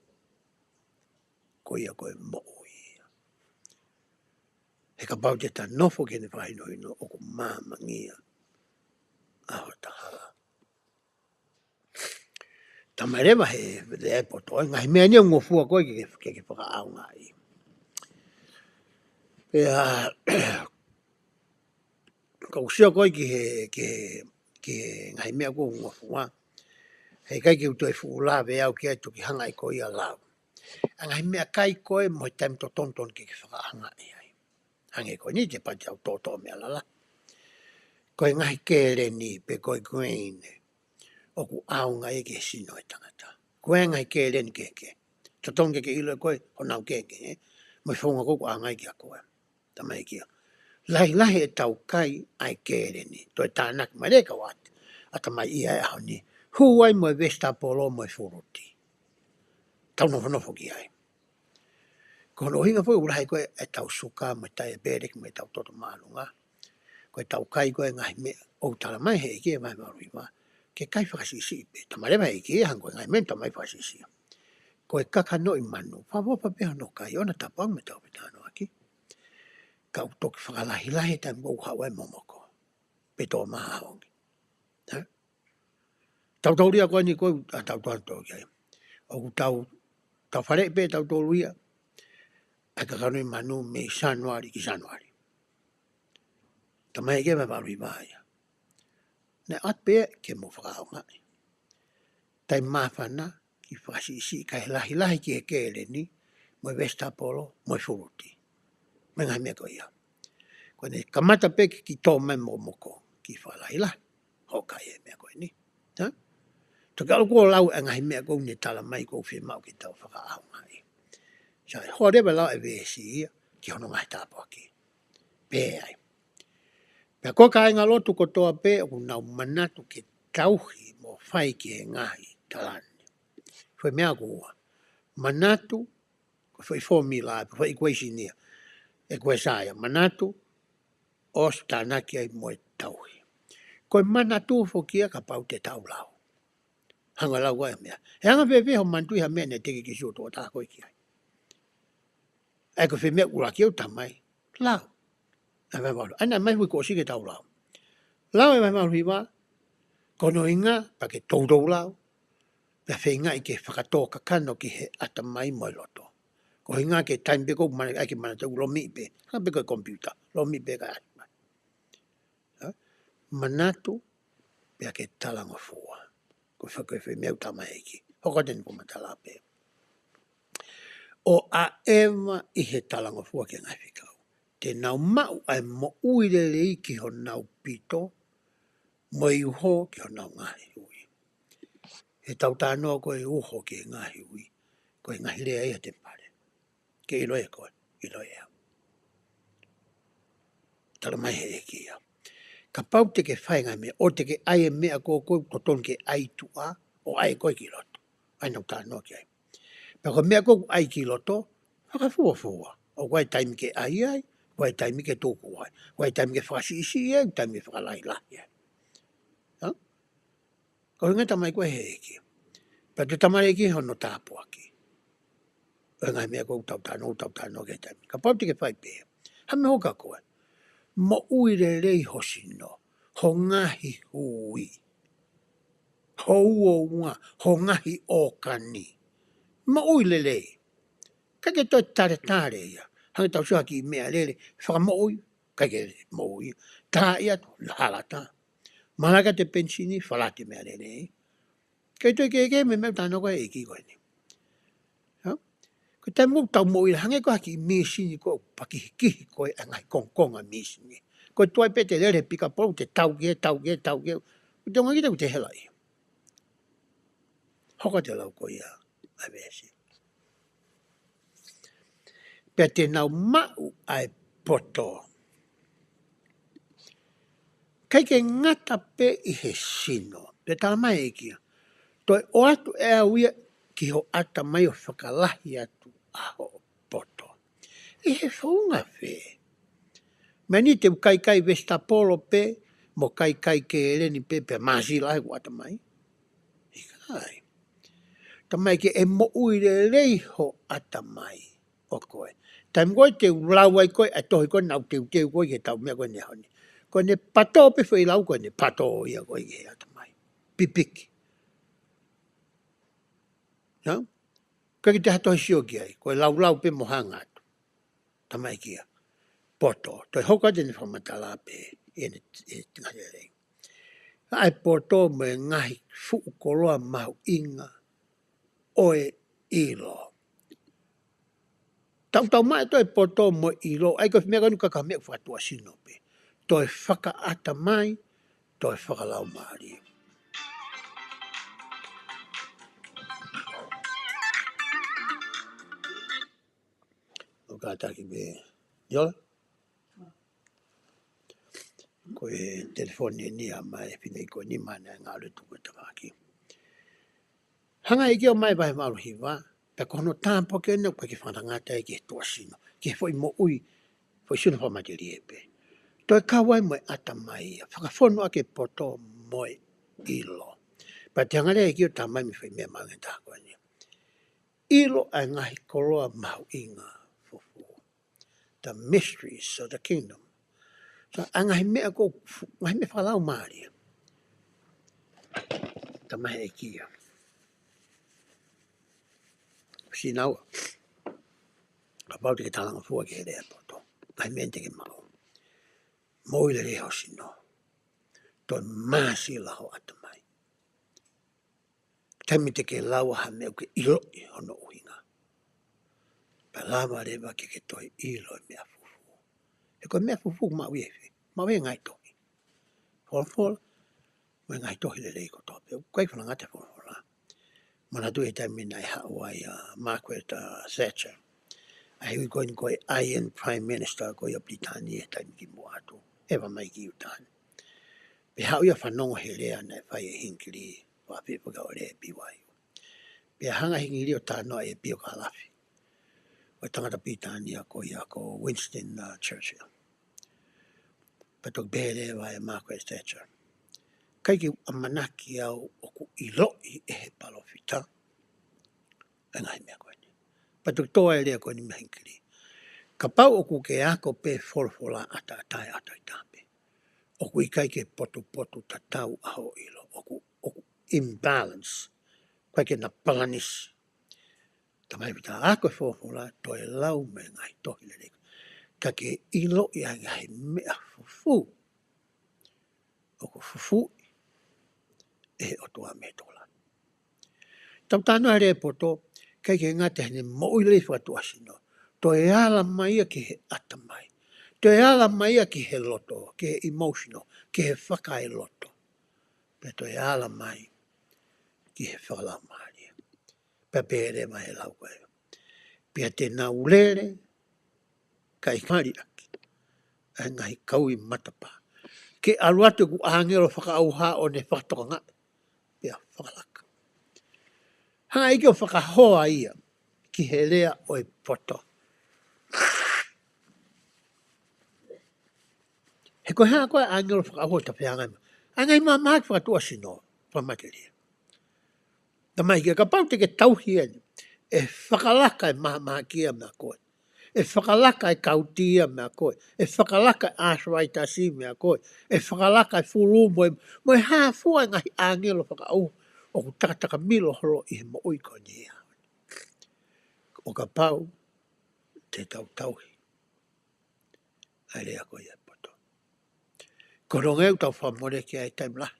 ko ia ko e moʻui ia. He kapau te ta nofo ki heʻene fakahinohino, ʻoku maamangia ʻa hota hala. Talamai leva ʻe he lea ʻo e poto, ʻa e ngaahi meʻa ni ʻoku ngofua koe ke, ke, ke fakaʻaongaʻi. Pea, ka u sio ko ē ki he, ki he, ki he ngaahi meʻa ʻoku ngofua, heʻikai ke u toe fuʻu lave au ki ai, toki hanga ʻe koe ia ʻo lau ʻa e ngaahi meʻakai ko ē mo e taimi totonu ke, ke fakaʻaongaʻi ai. Hangē ko eni, te pati au toʻotoʻo meʻa lala. Ko e ngaahi keleni pe ko e grain ʻoku ʻaonga ia ki he sino ʻo e tangata. Ko e ngaahi keleni kehekehe. Totonu ke ke ʻilo ʻe koe honau kehekehe, ē? Mo e founga ʻoku ʻaonga ai kiate koe. Talamai ʻe he ʻEiki ia, lahilahi ʻetau kai ʻa e keleni. Toe tānaki mai leva ʻe he kau ʻat-, ʻatamai ia he ʻaho ni. Hū ai mo e vesitapolo mo e fuluti. Tau nofonofo ki ai. Ko hono ʻuhinga foki ʻoku lahi ko ē ʻetau suka mo e diabetic mo ʻetau toto māʻolunga. Ko ʻetau kai ko ē ngaahi meʻa ʻoku talamai ʻe he ʻEiki ʻi he vahe valu hiva ke kai fakasiʻisiʻi pē. Talamai leva ʻe he ʻEiki ia, hangē ko e ngaahi meʻa ni talamai fakasiʻisiʻi. Ko e kakanoʻi manu, fakaʻofoʻofa pē hono kai, ʻoua naʻa tapu ange mo ʻetau fetalanoaʻaki. Ka ʻoku toki fakalahilahi e taimi ʻoku haʻu ai e momoko pe tō mahaongi. Ē? Tautau ia ko eni ko ē ʻa tautau ki ai. ʻOku tau, tau faleʻi pē tautolu ia ʻa e kakanoʻi manu mei Sānuali ki Sānuali. Talamai ʻe he ʻEiki ʻi he vahe valu hiva ia, naʻe ʻoatu pē ke mou fakaʻaongaʻi. Taimi māfana ke fakasiʻisiʻi, kae lahilahi ki he keleni mo e vesitapolo mo e fuluti mo e ngaahi meʻa ko ia. Ko ʻene kamata pē ke kiʻi tō mai e momoko, kiʻi fakalahilahi hoʻo kai e meʻa ko eni. Hā? Toki ʻalu kuo lau e ngaahi meʻa ʻoku ne talamai ʻoku fiemaʻu ke tau fakaʻaongaʻi. Sai, hoa leva lau e veesi ia ki hono ngaahi tāpuaki. Pehē ai: Pea ko e kāingalotu kotoa pē ʻoku nau manatu ke tauhi mo fai ki he ngaahi tala ni. Foʻi meʻa ʻoku ua. Manatu, ko e foʻi fōmula, foʻi equation ia. Equation ia. Manatu, ʻosi tānaki ai mo e tauhi. Ko e manatu foki ia kapau te tau lau. Hanga ʻo lau ʻa e meʻa. He anga fēfē hoʻo manatuʻi ha meʻa naʻe teʻeki ke sio tuʻo taha koe ki ai? ʻA ia ko e foʻi meʻa ʻuluaki ʻoku talamai, lau. ʻA e vahe valu. ʻA ia naʻe ʻomai foki kuo ʻosi ke tau lau. Lau e vahe valu hiva, ko hono ʻuhinga pea ke toutou lau, pea feingaʻi ke fakatō kakano ki he ʻatamai mo e loto. Ko e ʻuhinga ki he taimi pē ʻoku mana-, ʻai ke manatu ʻoku lomiʻi pē. Hangē pē ko e computer, lomiʻi pē kae ʻasi mai. Hā? Manatu pea ke talangofua. Ko e faka-, ko e foʻi meʻa ʻoku talamai ʻe he ʻEiki. Hoko atu eni ʻoku ma tala pē. ʻO ʻaʻeva ʻi he talangofua ki he ngaahi fekau, te nau maʻu ʻa e moʻui lelei ki honau pito, mo e uho ki honau ngaahi ui. He tau talanoa ko e uho ki he ngaahi ui, ko e ngaahi lea ia ʻa e temipale. Ke ʻilo ʻe koe, ʻilo ʻe au. Talamai ʻe he ʻEiki ia, kapau te ke fai e ngaahi meʻa, ʻo te ke ʻai e meʻa ko ē ʻoku totonu ke ʻai tuʻa, ʻo ʻai ʻe koe ki loto. ʻA ia naʻa ku talanoa ki ai. Pea ko e meʻa ʻoku ʻai ki loto, fakafuofua. ʻOku ʻi ai e taimi ke ʻai ai, ʻOku ʻi ai e taimi ke tuku ai. ʻOku ʻi ai e taimi ke fakasiʻisiʻi ai, taimi ke fakalahilahi ai. Hā? Ko e ʻuhinga e tamaiki ko ē he ʻEiki. Pea toe talamai ʻe he ʻEiki hono tāpuaki. ʻO e ngaahi meʻa ko ē ʻoku tau talanoa, ʻoku tau talanoa ki ai he taimi ni. Kapau te ke fai pehē. Hā e meʻa ʻoku ʻikai ko e. Moʻui lelei ho sino, ho ngaahi hui, ho uounga, ho ngaahi ʻōkani. Moʻui lelei. ʻIkai ke toe taletale ia. Hangē tau sio ki he meʻa lele, fakamoʻui, ʻikai ke moʻui. Taaʻi atu, hala tā. Malaka te penisini, falati meʻa lele. ʻIkai toe kehekehe mei he meʻa ʻoku talanoa ko ē he ʻEiki ko eni. Hā? Ko e taimi ʻoku tau moʻui, hangē ko ha kiʻi misini ko ē, pakihikihi ko ē, ʻa e ngaahi kongokonga misini. Ko e tuai pē te lele he pikapolo, te tau ki ai, tau ki ai, tau ki ai. Ko e tonga kita ʻoku te hela ia. Hoko atu e lau ko ia ʻa e veesi. Pea te nau maʻu ʻa e poto. ʻIkai ke ngata pē ʻi he sino. Pea talamai ʻe he ʻEiki ia. Toe ʻoatu ʻe au ia ki ho ʻatamai ʻo fakalahi atu ʻa hoʻo poto. ʻI he founga fē. Meʻa ni te u kaikai vesitapolo pē, mo kaikai keleni pē, pea māsila ai hoku ʻatamai. ʻIkai. Talamai ke ʻe moʻui lelei ho ʻatamai ʻo koe. Taimi ko ē te u lau ai koe, ʻa e tohi ko ē naʻa ku teuteu koe ki he tau meʻa ko eni he ʻaho ni. Ko ʻene pato pē foʻi lau ko ē, ʻene pato ia ko ē ki he ʻatamai. Pipiki. Hā? ʻIkai ke toe ha tohi sio ki ai, ko e laulau pē mo hanga atu. Talamai ʻe he ʻEiki ia. Poto, toe hoko atu ʻene fakamatala pē, ʻi heʻene, ʻene ngaahi lelei. ʻA e poto mo e ngaahi fuʻu koloa mahuʻinga ʻo e ʻilo. Tautau mai toe poto mo e ʻilo, ʻa ia ko e meʻa ko eni ʻoku ʻikai ko ha meʻa ʻoku fakatuʻasino pē. Toe fakaʻatamai, toe fakalaumālie. ʻO kātaki pē. Yola? Ko e telefoni eni ʻa mai e fineʻeiki ko eni, mahalo naʻe ngalo e tuku e tafaʻaki. Hanga ʻe he ʻEiki ʻo ʻomai e vahe valu hiva, pea ko hono tāpuaki eni ʻoku ʻikai ke fakangatangata ia ki he tuʻasino, ki he foʻi moʻui, foʻi sino fakamatelie pē. Toe kau ai mo e ʻatamai ia, fakafonu ʻaki e poto mo e ʻilo. Pea te hanga leva ʻe he ʻEiki ʻo talamai mei he foʻi meʻa mahuʻinga taha ko eni. ʻIlo ʻa e ngaahi koloa mahuʻinga fufū. The mysteries of the kingdom. So, ʻa e ngaahi meʻa ko ē, ngaahi meʻa fakalaumālie. Talamai ʻe he ʻEiki ia. Sinaua. Kapau te ke talangofua ki he lea poto. Ngaahi meʻa te ke maʻu. Moʻui lelei ho sino. Toe māsila ho ʻatamai. Taimi te ke lau ha meʻa ʻoku ke ʻiloʻi hono ʻuhinga. Pea lava leva ke ke toe ʻilo e meʻa fufū. He ko e meʻa fufū maʻu ia he, maʻu ia he ngaahi tohi. Folofola, mo e ngaahi tohi lelei kotoa pē. ʻOku ʻikai fakangatangata e folofola. Manatuʻi he taimi naʻe haʻu ai ʻa Margaret, uh, Thatcher. ʻA e ui ko eni ko e Iron Prime Minister ko ia ʻo Pilitānia he taimi kimuʻa atu. ʻEva mai ki ʻIuta ni. Pea haʻu ia ʻo fanongo he lea naʻe fai ʻe Hingikelī, fakafiefia ʻo lea ʻe Piu Ahiu. Pea hanga ʻe Hingikelī ʻo talanoa ʻi he piokalafi ʻo e tangata Pilitānia ko ia ko Winston, uh, Churchill. Pea toki pehē leva ʻe Margaret Thatcher. ʻIkai ke u ʻamanaki au ʻoku ʻiloʻi ʻe he palōfita ʻa e ngaahi meʻa ko eni. Pea toki tō ai e lea ko eni mei Hingikelī. Kapau ʻoku ke ako pē folofola ʻataʻatā ʻe ʻataʻatā pē. ʻOku ʻikai ke potupotutatau ʻa hoʻo ʻilo. ʻOku, ʻoku imbalance. ʻIkai ke na balance. Talamai ʻe he ʻEiki, ako e folofola, toe lau mo e ngaahi tohi lelei. Ka ke ʻiloʻi ʻa e ngaahi meʻa fufū ʻoku fufuuʻi ʻe he ʻOtua mei he tokolahi. Tau talanoa he lea poto, ʻikai ke ngata heʻene moʻui lelei fakatuʻasino. Toe ala mai ia ki he ʻatamai. Toe ala mai ia ki he loto, ki he emotional, ki he fakaeloto. Pea toe ala mai ki he fakalaumālie. Pea pehē leva he lau ko ē. Pea te nau lele, kae mali ʻaki ʻa e ngaahi kaui matapā. Ke ʻalu atu ʻeku ʻāngelo fakaʻauha ʻo ne fakatokangaʻi. Pea fakalaka. Hanga ʻe he ʻEiki ʻo fakahoa ia ki he lea ʻo e poto. He ko e hā koā ʻāngelo fakaʻauha ʻoku ta fehangahangai mo ia? ʻA e ngaahi mahamahaki fakatuʻasino, fakamatelie. Talamai ke kapau te ke tauhi eni, ʻe fakalaka e mahamahaki ia meia koe. ʻE fakalaka e kauti ia meia koe. ʻE fakalaka e ʻāsavaitasi meia koe. ʻE fakalaka e fulū mo e, mo e hā fua e ngaahi ʻāngelo fakaʻauha ʻoku takatakamilo holo ʻi he moʻui ko eni ia. ʻO kapau te tau tauhi ʻa e lea ko ia ʻa e poto. Ko e ʻuhinga ia ʻoku tau fakamoleki ai e taimi lahi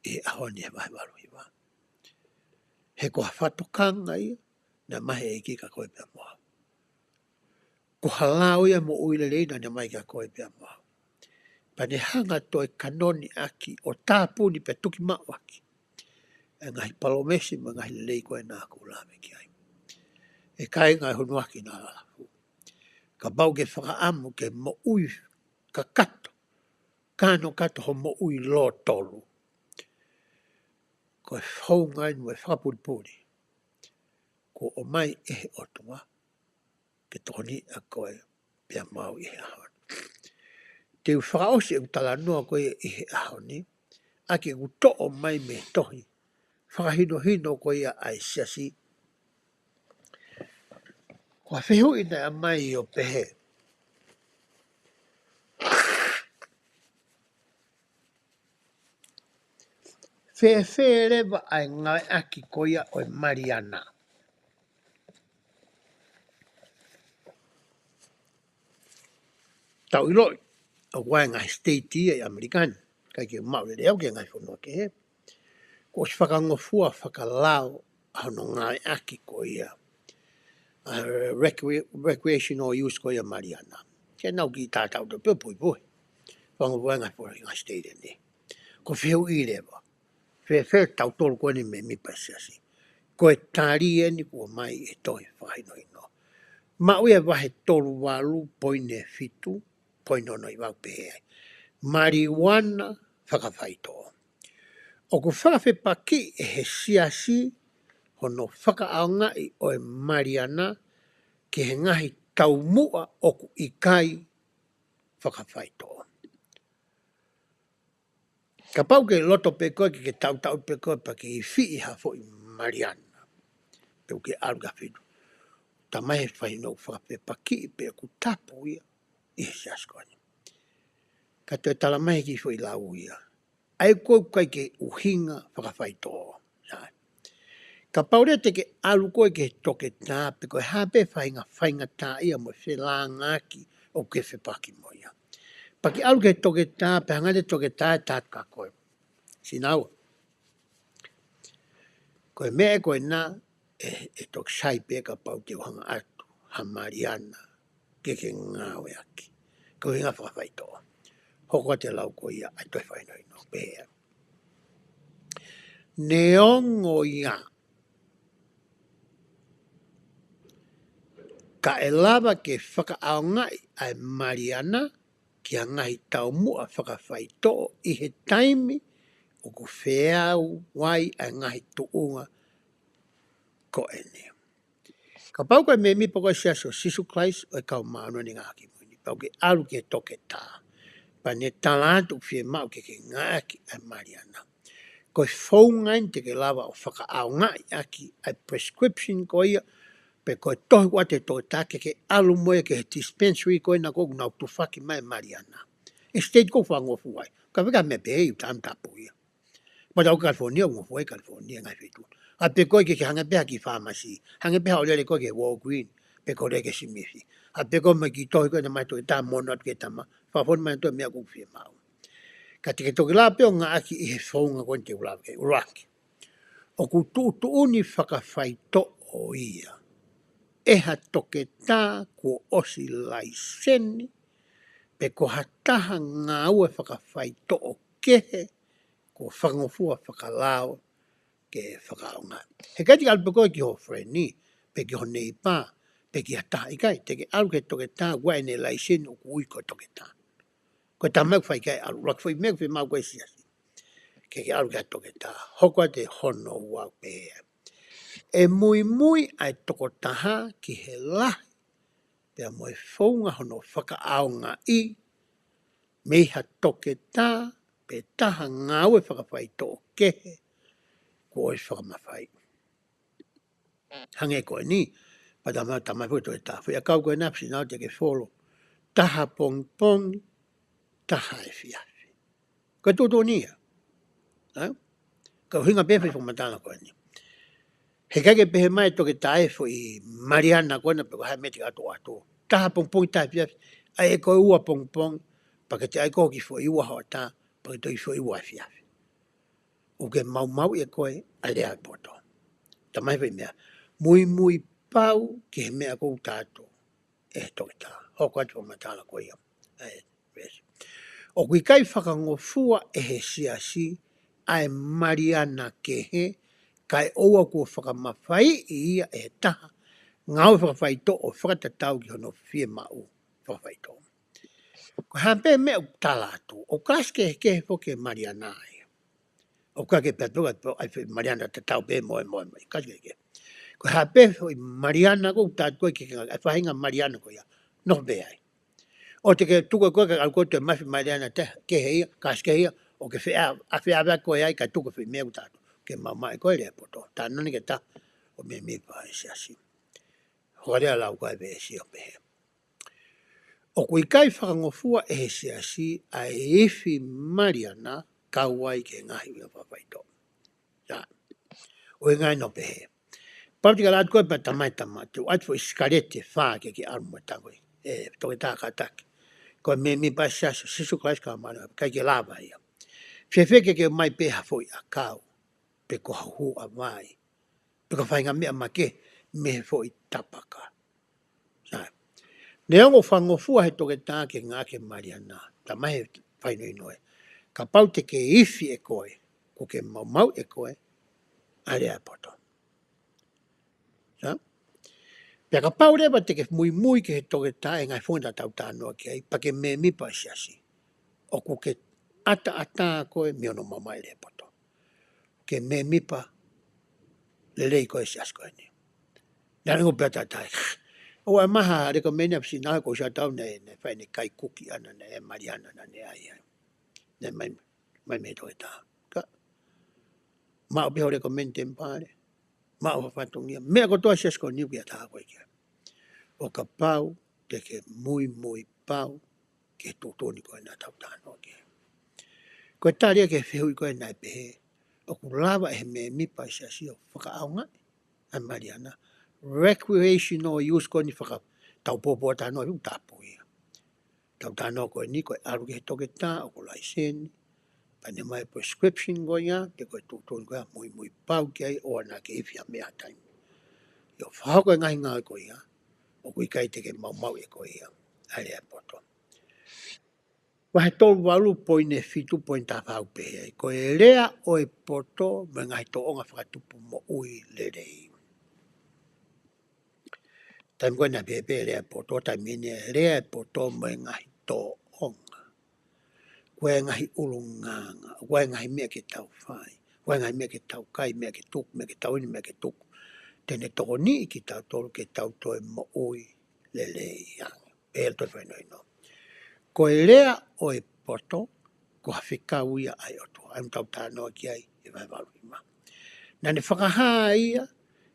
ʻi he ʻaho ni he vahe valu hiva. He ko ha fakatokanga ia naʻe ʻomai ʻe he ʻEiki kia koe pea mo au. Ko ha lao ia moʻui lelei naʻa ne ʻomai kia koe pea mo au. Pea ne hanga ʻo toe kanoni ʻaki ʻo tāpuni pea tuki maʻu ʻaki e ngaahi palōmesi mo e ngaahi lelei ko ē naʻa ku lave ki ai. ʻE kāinga, ʻe hono ʻaki na lalafu. Kapau ke fakaʻamu ke moʻui kakato, kanokato ho moʻui lōtolu, ko e founga eni mo e fakapulipuli kuo ʻomai ʻe he ʻOtua ke tokoniʻi ʻa koe pea mo au ʻi he ʻaho ni. Te u fakaʻosi ʻeku talanoa ko ia ʻi he ʻaho ni ʻaki ʻeku toʻo mai mei he tohi fakahinohino ko ia ʻa e Siasi. Ko ha fehuʻi naʻe ʻomai ʻo pehē: Fēfē leva ʻa e ngāueʻaki ko ia ʻo e Maliana? Tau ʻiloʻi ʻoku ʻi ai e ngaahi state ia ʻi ʻAmelika ni, ʻikai ke maʻu lelei au ki he ngaahi fonua kehe, kuo ʻosi fakangofua fakalao ʻa hono ngāueʻaki ko ia, ʻa e recre-, recreational use ko ia Maliana. Ke nau kiʻi tatau tau pē ʻo puhipuhi. Fakangofua e ngaahi fonua, ngaahi state ni. Ko e fehuʻi leva, fēfē tautolu ko eni mēmipa Siasi? Ko e tali eni kuo ʻomai ʻe he tohi fakahinohino. Maʻu ia he vahe tolu valu poini fitu, poini ono hiva, ʻoku pehē ai: Maliana fakafaitoʻo. ʻOku fakafepakiʻi ʻe he Siasi hono fakaʻaongaʻi ʻo e Maliana ki he ngaahi taumuʻa ʻoku ʻikai fakafaitoʻo. Kapau ke loto pē koe ke, ke tautau pē koe pea ke ifiʻi ha foʻi Maliana, pe ʻoku ke ʻalu ki ha feituʻu, talamai ʻe he fakahinohino ʻoku fakafepakiʻi pea ʻoku tapu ia ʻi he Siasi ko eni. Ka toe talamai ʻe he kiʻi foʻi lau ia, ʻa ia ʻoku ʻikai ke ʻuhinga fakafaitoʻo. Sai. Kapau leva te ke ʻalu koe ki he toketā, pe ko e hā pē faʻahinga faingataʻaʻia mo e felāngaaki ʻoku ke fepaki mo ia, pea ke ʻalu ki he toketā, pea hanga ʻe he toketā ʻo tala atu kia koe: Sinaua, ko e meʻa ko ena ʻe, ʻe toki sai pē kapau te u hanga ʻatu ha Maliana ke ke ngāueʻaki. Ko e ʻuhinga fakafaitoʻo. Hoko atu e lau ko ia ʻa e tohi fakahinohino, pehē: Neongo ia, ka ʻe lava ke fakaʻaongaʻi ʻa e Maliana ki ha ngaahi taumuʻa fakafaitoʻo ʻi he taimi ʻoku feau ai ʻa e ngaahi tuʻunga ko eni. Kapau ko e mēmipa koe ʻo e Siasi ʻo Sīsū Kalaisi ʻo e Kau Māʻoniʻoni ʻi he Ngaahi ʻAho Kimui Ni, pea ʻoku ke ʻalu ki he toketā, pea ne tala atu ʻoku fiemaʻu ke ke ngāueʻaki ʻa e Maliana, ko e founga eni te ke lava ʻo fakaʻaongaʻi ʻaki ʻa e prescription ko ia, pe ko e tohi ʻoku ʻoatu ʻe he toketā ke ke ʻalu mo ia ki he dispensary ko ena ʻoku nau tufaki mai e Maliana. ʻI he state ʻoku fakangofua ai. Ka fika me pehē ʻoku tamu tapu ia. Pea tau California, ngofua ʻi California ngaahi feituʻu. ʻA pē koe ke, ke hanga pē ha kiʻi pharmacy, hanga pē haʻo lele koe ki he Walgreen, pe ko e lele ki he Smiths. ʻA pē koe mo e kiʻi tohi ko ena mei he toketā mo ʻoatu ki he tama, fakafonu mai ʻe he toketā e meʻa ʻoku fiemaʻu. Ka te ke toki lava pē ʻo ngāueʻaki ʻi he founga ko eni te u lave ki ai. ʻUluaki, ʻoku tuʻutuʻuni fakafaitoʻo ia ʻe ha toketā kuo ʻosi laiseni, pe ko ha taha ngāue fakafaitoʻo kehe kuo fakangofua fakalao ke fakaʻaongaʻi. He ʻikai te ke ʻalu pē koe ki ho friend, pe ki ho neighbor, pe ki ha taha, ʻikai, te ke ʻalu ki he toketā ʻoku ʻi ai ʻene laiseni ʻoku ui ko e toketā. Ko e taha mai ʻoku fai ki ai e ʻalu, ʻuluaki foʻi meʻa ʻoku fiemaʻu ko e Siasi, ke ke ʻalu ki he toketā. Hoko atu hono ua, ʻoku pehē: ʻE muimui ʻa e tokotaha ki he lahi pea mo e founga hono fakaʻaongaʻi, mei ha toketā pe taha ngāue fakafaitoʻo kehe kuo ʻosi fakamafaiʻi. Hangē ko eni, pea talamai, talamai foki ʻe he toketā, foʻi ʻakau ko ena ʻoku ʻi ai e folo, taha pongipongi, taha efiafi. Ko e tuʻutuʻuni ia. Ē? Ko e ʻuhinga pē foʻi fakamatala ko eni. He ʻikai ke pehē mai e toketā ʻe foʻi Maliana ko ena pe ko e hā e meʻa te ke ʻoatu. Taha pongipongi, taha efiafi, ʻa ia ko e ua pongipongi, pea ke toe ʻai ko ē ki he foʻi ua hoʻatā, pea ke toe ʻai foʻi ua efiafi. ʻOku ke maumauʻi ʻe koe ʻa e lea ʻa e poto. Talamai foʻi meʻa, muimui pau ki he meʻa ʻoku tala atu ʻe he toketā. Hoko atu e fakamatala ko ia. ʻA e veesi. ʻOku ʻikai fakangofua ʻe he siasi ʻa e Maliana kehe, kae ʻoua kuo fakamafaiʻi ia ʻe he taha ngāue fakafaitoʻo ʻo fakatatau ki hono fiemaʻu fakafaitoʻo. Ko e hā pē meʻa ʻoku tala atu, ʻoku kasi kehekehe foki e Maliana ia. ʻOku ʻikai ke pehē atu ʻa e foʻi Maliana tatau pē mo e, mo e, mo e, kasi kehekehe. Ko e hā pē foʻi Maliana ʻoku tala atu ai ki he ngaahi, ʻa e faʻahinga Maliana ko ia, nofo pē ai. ʻOua te ke tuku ʻe koe ke ʻalu koe ʻo toe mafi Maliana te, kehe ia, kasi kehe ia, ʻo ke feʻa, ʻa feʻaveʻaki koe ai kae tuku e foʻi meʻa ʻoku tala atu. Ke maumauʻi ʻe koe e lea ʻa e poto. Talanoa eni ki he taha ʻoku mēmipa he siasi. Hoko atu e lau ko ē ʻa e veesi ʻo pehē, ʻoku ʻikai fakangofua ʻe he siasi ʻa e ifi Maliana kau ai ki he ngaahi ʻuhinga fakafaitoʻo. Ia. ʻUhinga ia ʻoku pehē, pau te ke ʻalu atu koe pea talamai, talamai, te u ʻoatu foʻi sikaleti ʻe fā ke ke ʻalu mo e tango ē, ʻe toketā kātaki. Ko e mēmipa siasi ʻo Sīsū Kalaisi kau Māʻoniʻoni, ʻikai ke lava ia. Fēfē ke ke ʻomai pē ha foʻi ʻakau, pe ko ha hū ʻa vai, pe ko ha faʻahinga meʻa makehe mei he foʻi tapaka. Sai. Neongo ʻoku fakangofua ʻe he toketā ke ngāueʻaki e Maliana, talamai ʻe he fakahinohino ē, kapau te ke ifi ʻe koe, ʻoku ke maumauʻi ʻe koe ʻa e lea ʻa e poto. Sai. Pea kapau leva te ke muimui ki he toketā he ngaahi founga ʻoku tau talanoa ki ai, pea ke mēmipa he siasi, ʻoku ke ʻataʻatā koe mei hono maumauʻi e lea ʻa e poto. Ke mēmipa lelei koe he siasi ko eni. Naʻa ne ʻoange pē ʻa e tala atu. ʻOua ʻe ʻai ha lekomeni ʻa e fisi naʻe ko e siasi ʻoku ne, ne fai ʻene kai kuki ʻana, ne ʻai e Maliana naʻa ne ʻai ai. Ne ʻomai, ʻomai mei he toketā. Ka, maʻu pē hoʻo lekomeni temipale, maʻu ha fatongia, meʻa kotoa he siasi ko eni ʻoku ke ʻataʻatā koe ki ai. ʻO kapau te ke muimui pau ki he tuʻutuʻuni ko ē naʻa tau talanoa ki ai. Ko e tali ia ki he fehuʻi ko ē naʻe pehē, ʻoku lava ʻe he mēmipa he siasi ʻo fakaʻaongaʻi ʻa e Maliana, recreational use ko eni faka-, tau pōpōtalanoa ʻi he tapu ia. Tau talanoa ko eni ko e ʻalu ki he toketā ʻoku laiseni, pea ne ʻomai e prescription ko ia, pe ko e tuʻutuʻuni ko ia, muimui pau ki ai ʻoua naʻa ke ifi ha meʻa ha taimi. ʻO fakahoko e ngaahi ngāue ko ia, ʻoku ʻikai te ke maumauʻi ʻe koe ia ʻa e lea ʻa e poto. Vahe tolu valu poini fitu poini taha fā ʻoku pehē ai, ko e lea ʻo e poto mo e ngaahi tōʻonga fakatupu moʻui lelei. Taimi ko ē naʻe pehē pē lea ʻa e poto, taimi ʻeni lea ʻa e poto mo e ngaahi tōʻonga. Ko e ngaahi ʻulungaanga, ko e ngaahi meʻa ke tau fai, ko e ngaahi meʻa ke tau kai, meʻa ke tuku, meʻa ke tau inu, meʻa ke tuku. Te ne tokoniʻi kitautolu ke tau toe moʻui lelei ange. Pehē ʻe he fakahinohino, ko e lea ʻo e poto, ko ha fekau ia ʻa e ʻOtua. ʻA ia ʻoku tau talanoa ki ai he vahe valu nima. Naʻa ne fakahā ia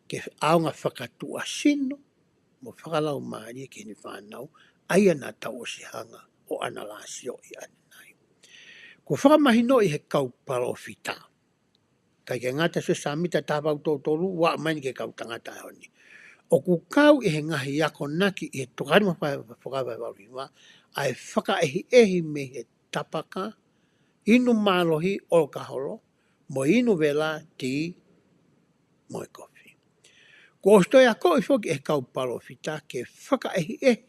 ke ʻaonga fakatuʻasino mo fakalaumālie ki heʻene fānau, ʻa ia naʻa tau ʻosi hanga ʻo ʻanalaisioʻi ʻanenai. Kuo fakamahinoʻi ʻe he kau palōfita, ʻikai ke ngata, Siosefa Sāmita taha valu tolu tolu, ʻo aʻu mai eni ki he kau tangata ʻaho ni, ʻoku kau ʻi he ngaahi akonaki ʻi he Tokāteline Faka-, Faka-, Faka-, Faka-, Faka-, ʻa e fakaʻehiʻehi mei he tapaka, inu mālohi ʻolokaholo, mo e inu vela tī mo e kofi. Kuo ʻosi toe akoʻi foki ʻe he kau palōfita ke fakaʻehiʻehi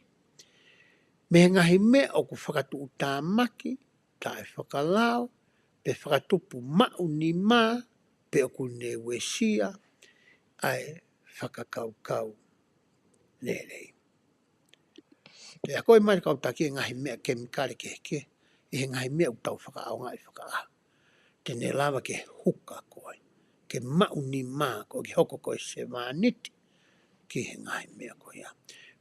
mei he ngaahi meʻa ʻoku fakatuʻutāmaki, taʻefakalao, pe fakatupu maʻunimā, pe ʻoku ne uesia ʻa e fakakaukau lelei. Te akoʻi mai e kau taki e ngaahi meʻa kemikale kehekehe, ʻi he ngaahi meʻa ʻoku tau fakaʻaongaʻi fakaʻaho. Te ne lava ke huka koe, ke maʻunimā koe, ke hoko ko e sevāniti ki he ngaahi meʻa ko ia.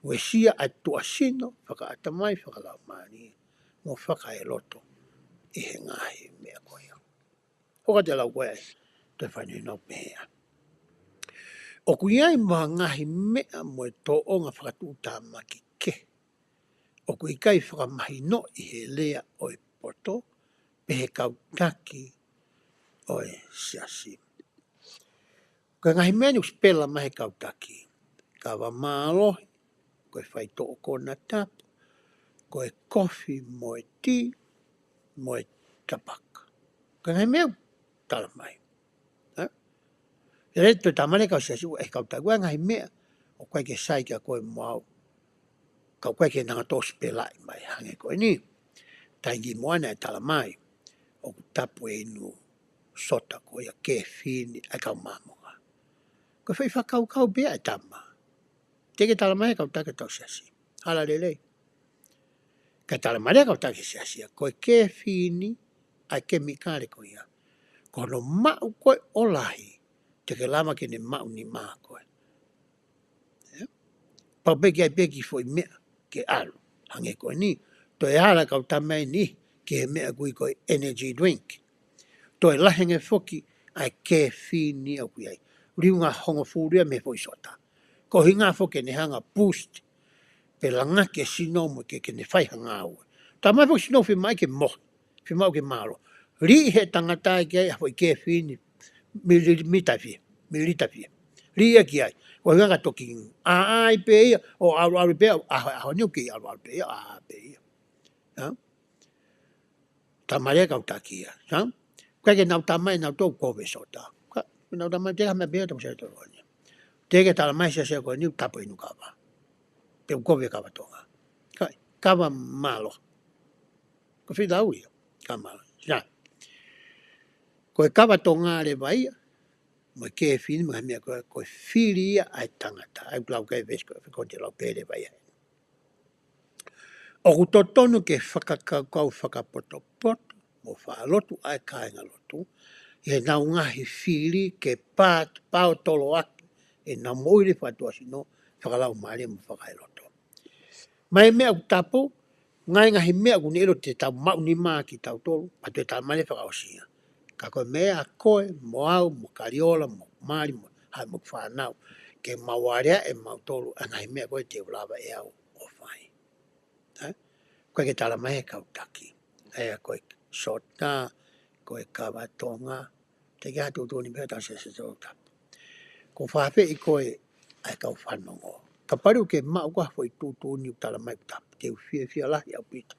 Uesia ʻa e tuʻasino, fakaʻatamai, fakalaumālie, mo fakaeloto ʻi he ngaahi meʻa ko ia. Hoko atu e lau ko ē, toe fai ni nau pehē. ʻOku ʻi ai mo e ngaahi meʻa mo e tōʻonga fakatuʻutāmaki kehe ʻoku ʻikai fakamahinoʻi he lea ʻo e poto, pe he kau taki ʻo e siasi. Ko e ngaahi meʻa ni ʻoku sipela mai he kau taki. Kava mālohi, ko e faitoʻo konatapu, ko e kofi mo e tī, mo e tapaka. Ko e ngaahi meʻa ʻoku tala mai. Ē? ʻE lele toe tala mai leva ʻe he kau siasi ʻoku ʻi ai e kau taki, ʻoku ʻi ai e ngaahi meʻa ʻoku ʻikai ke sai kia koe mo au. Ka ʻoku ʻikai ke nau toe sipelaʻi mai hangē ko eni. Taimi kimuʻa naʻe tala mai ʻoku tapu e inu sota ko ia kefini ʻa e kau Māmonga. Ko e foʻi fakakaukau pē ia ʻa e tama. Teʻeki ke tala mai ʻe he kau taki ʻo e siasi. Hala lelei. Ka tala mai leva ʻe he kau taki ʻo e siasi ia, ko e kefini ʻa e kemikale ko ia, ko hono maʻu ko ē ʻo lahi, te ke lava ke ne maʻunimā koe. Ē? Pau pē ke ʻi ai pē kiʻi foʻi meʻa ke ʻalu. Hangē ko eni, toe ʻalu e kau tama ni ki he meʻa ʻoku ui ko e energy drink. Toe lahi ange foki ʻa e kefini ʻoku ʻi ai. Liunga hongofulu ia mei he foʻi sota. Ko e ʻuhinga foki ke ne hanga ʻo boost, pe langaki e sino mo ke, ke ne fai ha ngāue. Tala mai foki e sino fiemaʻu ke mohe, fiemaʻu ke mālohi. Liʻi ʻe he tangata ki ai ha foʻi kefini, milimita fiha, mililita fiha. Liʻi ia ki ai. Ko e ʻuhinga ka toki ʻaʻai pē ia, ʻo ʻaluʻalu pē ia, ʻaho, ʻaho ni ʻoku kei ʻaluʻalu pē ia, ʻaʻai pē ia. Ē? Tala mai leva ʻe he kau taki ia. Ē? ʻOku ʻikai ke nau tala mai ʻenautolu ʻoku kovi e sota. Ka, nau tala mai te ka mea pea tau sai tolo ni. Teʻeki ke tala mai ʻe he siasi ko eni ʻoku tapu e inu kava. Pe ʻoku kovi e kava Tonga. Ka, kava mālohi. Ko e fili lau ia. Kava mālohi. Ia. Ko e kava Tonga leva ia. Mo e kefini, mo e meʻa ko ē, ko e fili ia ʻa e tangata. ʻA ia ʻoku lau ki ai e veesi ko ē, ko e te lau pē leva ia. ʻOku totonu ke fakakaukau fakapotopoto mo fakalotu ʻa e kāingalotu ʻi heʻenau ngaahi fili ke pā-, paotoloaki ʻenau moʻui fakatuʻasino, fakalaumālie mo fakaeloto. Mai meʻa ʻoku tapu, ngaahi, ngaahi meʻa ʻoku ne ʻilo te tau maʻunimā kitautolu, pea toe tala mai leva fakaʻosi ia. Ka ko e meʻa koe, mo au, mo Kaliola, mo Mali, mo hai mo e fānau, ke mau alea ʻe mautolu ʻa e ngaahi meʻa ko ē te u lava ʻe au ʻo fai. Ē? ʻOku ʻikai ke tala mai ʻe he kau taki. ʻA ia ko e sota, ko e kava Tonga, teʻeki ha tuʻutuʻuni pē ʻa e siasi ʻoku tapu. Ko e fēfē ʻi ko ē ʻa e kau fanongo. Kapau ʻoku ke maʻu ko ha foʻi tuʻutuʻuni ʻoku tala mai ʻoku tapu, te u fiefia lahi ʻaupito.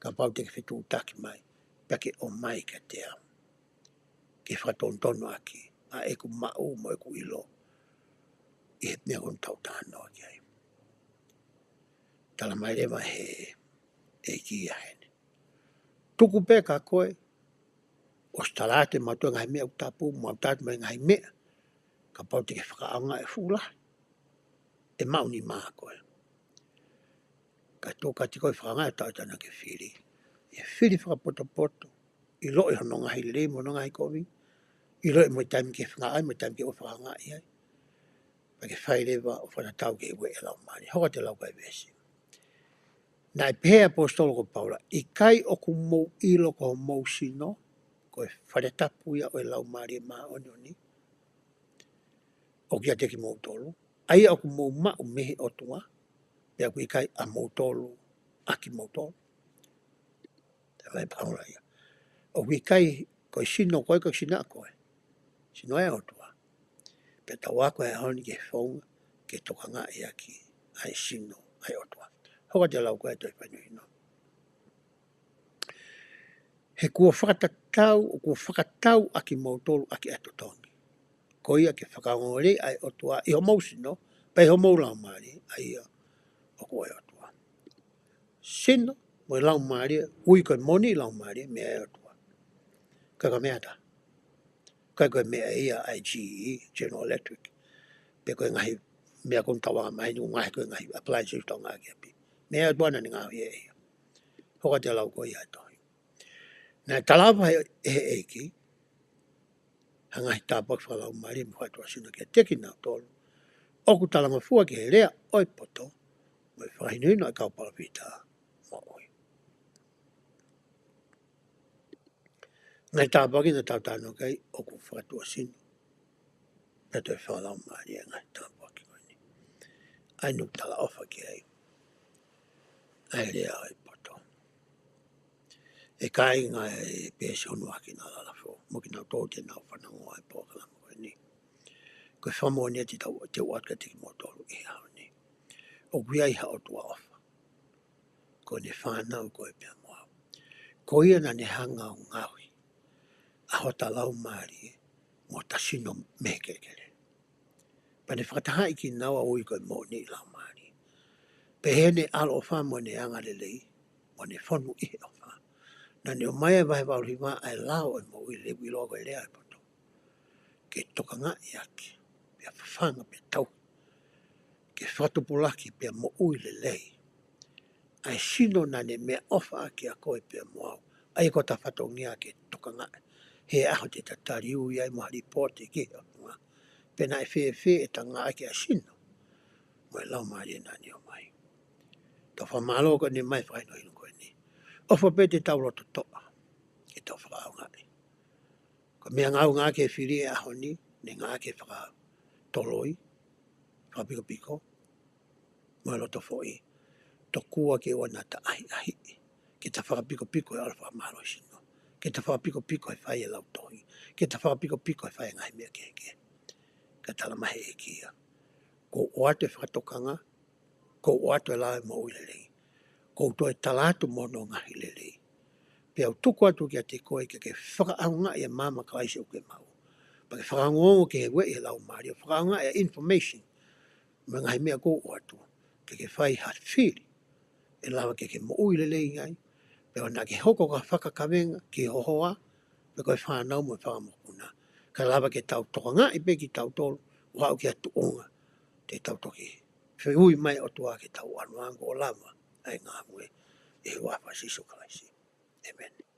Kapau te ke fetuʻutaki mai, pea ke ʻomai kiate au. Ke fakatonutonu ʻaki ʻa ʻeku maʻu mo ʻeku ʻilo ʻi he meʻa ko eni ʻoku tau talanoa ki ai. Tala mai leva ʻe he ʻEiki ia heni. Tuku pē kia koe, ʻosi tala atu ʻe mautolu e ngaahi meʻa ʻoku tapu, mau tala atu mai e ngaahi meʻa, kapau te ke fakaʻaongaʻi e fuʻu lahi, ʻe maʻunimā koe. Ka tokua te ke fakaʻaongaʻi ʻo tauʻatāina ke fili. ʻE fili fakapotopoto, ʻiloʻi hono ngaahi lelei mo hono ngaahi kovi, ʻiloʻi mo e taimi ke fakaʻaongaʻi, mo e taimi ke ʻoua fakaʻaongaʻi ai. Pea ke fai leva ʻo fakatatau ki he ueʻi ʻa e Laumālie. Hoko atu e lau ko ē veesi. Naʻe pehē ʻe he ʻaposetolo ko Paula, ʻikai ʻoku mou ʻilo ko homou sino, ko e fale tapu ia ʻo e Laumālie Māʻoniʻoni, ʻoku ʻiate kimoutolu, ʻa ia ʻoku mou maʻu mei he ʻOtua, pea ʻoku ʻikai ʻamoutolu ʻa kimoutolu. Tala mai ʻe Paula ia. ʻOku ʻikai ko e sino ko ē, ko e sino ʻa koe. Sino ʻa e ʻOtua. Pea tau ako he ʻaho ni ki he founga ke tokangaʻi ʻaki ʻa e sino ʻa e ʻOtua. Hoko atu e lau ko ē ʻa e tohi fakahinohino. He kuo fakatatau, kuo fakatau ʻa kimoutolu ʻaki ʻa e totongi. Ko ia ke fakaongoongoleleiʻi ʻa e ʻOtua ʻi homou sino, pea ʻi homou laumālie, ʻa ia ʻoku ʻo e ʻOtua. Sino mo e laumālie, ui ko e moʻoni laumālie, meʻa ʻa e ʻOtua. Ka ko e meʻa ʻe taha. ʻIkai ko e meʻa ia ʻa e G E, General Electric. Pe ko e ngaahi meʻa ko eni ʻoku tau anga mai, ngaahi ko e ngaahi appliances ʻoku tau ngāueʻaki ʻi ʻapi. Meʻa ʻa e ʻOtua naʻa ne ngaohi ia. Hoko atu e lau ko ia ʻa e tohi. Naʻe tala ʻe he, ʻe he ʻEiki, ha ngaahi tāpuaki fakalaumālie mo fakatuʻasino kiate kinautolu ʻoku talangofua ki he lea ʻo e poto, mo e fakahinohino ʻa e kau palōfita moʻui. Ngaahi tāpuaki naʻa tau talanoa ki ai ʻoku fakatuʻasino pea toe fakalaumālie e ngaahi tāpuaki ko eni. ʻA ia ʻoku talaʻofa ki ai ʻa e lea ʻa e poto. ʻE kāinga, ʻe pēsi hono aki na lalafo mo kinautolu te nau fanongo ʻa e polokalama ko eni. Ko e fakamoʻoni ʻa e tau te uatka te kimoutolu ʻi he ʻaho ni. ʻOku ʻi ai ha ʻOtua ʻofa. Ko ʻene fānau koe pea mo au. Ko ia naʻa ne hanga ʻo ngaohi ʻa hota laumālie mo hota sino mei he kelekele. Pea ne fakatahaʻi kinaua ʻo ui ko e moʻoni ʻi he laumālie. Pea ʻi heʻene ʻaloʻofa mo ʻene angalelei mo ʻene fonu ʻi he ʻofa, naʻa ne ʻomai ʻa e vahe valu hiva ʻa e lao ʻo e moʻui lelei, ʻiloa ko e lea ʻa e poto. Ke tokangaʻi ʻaki, pea fafanga pea tauhi, ke fakatupulaki pea moʻui lelei ʻa e sino naʻa ne meʻaʻofa ʻaki ʻa koe pea mo au. ʻA ia ko hota fatongia ke tokangaʻi he ʻaho te ta tali ui ai mo ha lipooti ki he ʻOtua pe naʻe fēfē e tokangaʻi ʻa e sino mo e laumālie naʻa ne ʻomai. Tau fakamālō ko eni mai fakahinohino ko eni. ʻOfa pē te tau loto toʻa ke tau fakaʻaongaʻi. Ko e meʻa ngāue ngāueʻaki ʻe he fili he ʻaho ni, ne ngāueʻaki e fakatoloi, fakapikopiko, mo e loto foʻi. Tokua ke ʻoua naʻa ta ʻahiʻahiʻi ke ta fakapikopiko e ʻalu fakamālohisino, ke ta fakapikopiko e fai e lautohi, ke ta fakapikopiko e fai e ngaahi meʻa kehekehe. Ka tala mai he ʻEiki ia, kuo u ʻoatu e fakatokanga, kuo u ʻoatu e lao ʻo e moʻui lelei. Kuo u toe tala atu mo hono ngaahi lelei. Pea u tuku atu kiate koe ke ke fakaʻaongaʻi e maama ʻa Kalaisi ʻoku ke maʻu. Pea ke fakaongoongo ki he ueʻi ʻa e laumālie, fakaʻaongaʻi e information mo e ngaahi meʻa kuo u ʻoatu, ke ke fai ha fili ʻe lava ke ke moʻui lelei ai. Pea ʻoua naʻa ke hoko ko ha fakakavenga ki ho hoa pe ko e fānau mo e fanga mokopuna. Ka lava ke tau tokangaʻi pē kitautolu ʻo aʻu ki ha tuʻunga te tau toki fehuʻi mai ʻOtua ke tau ʻalu ange ʻo lava ʻa e ngāue. ʻI he huafa ʻo Sīsū Kalaisi, ʻēmeni.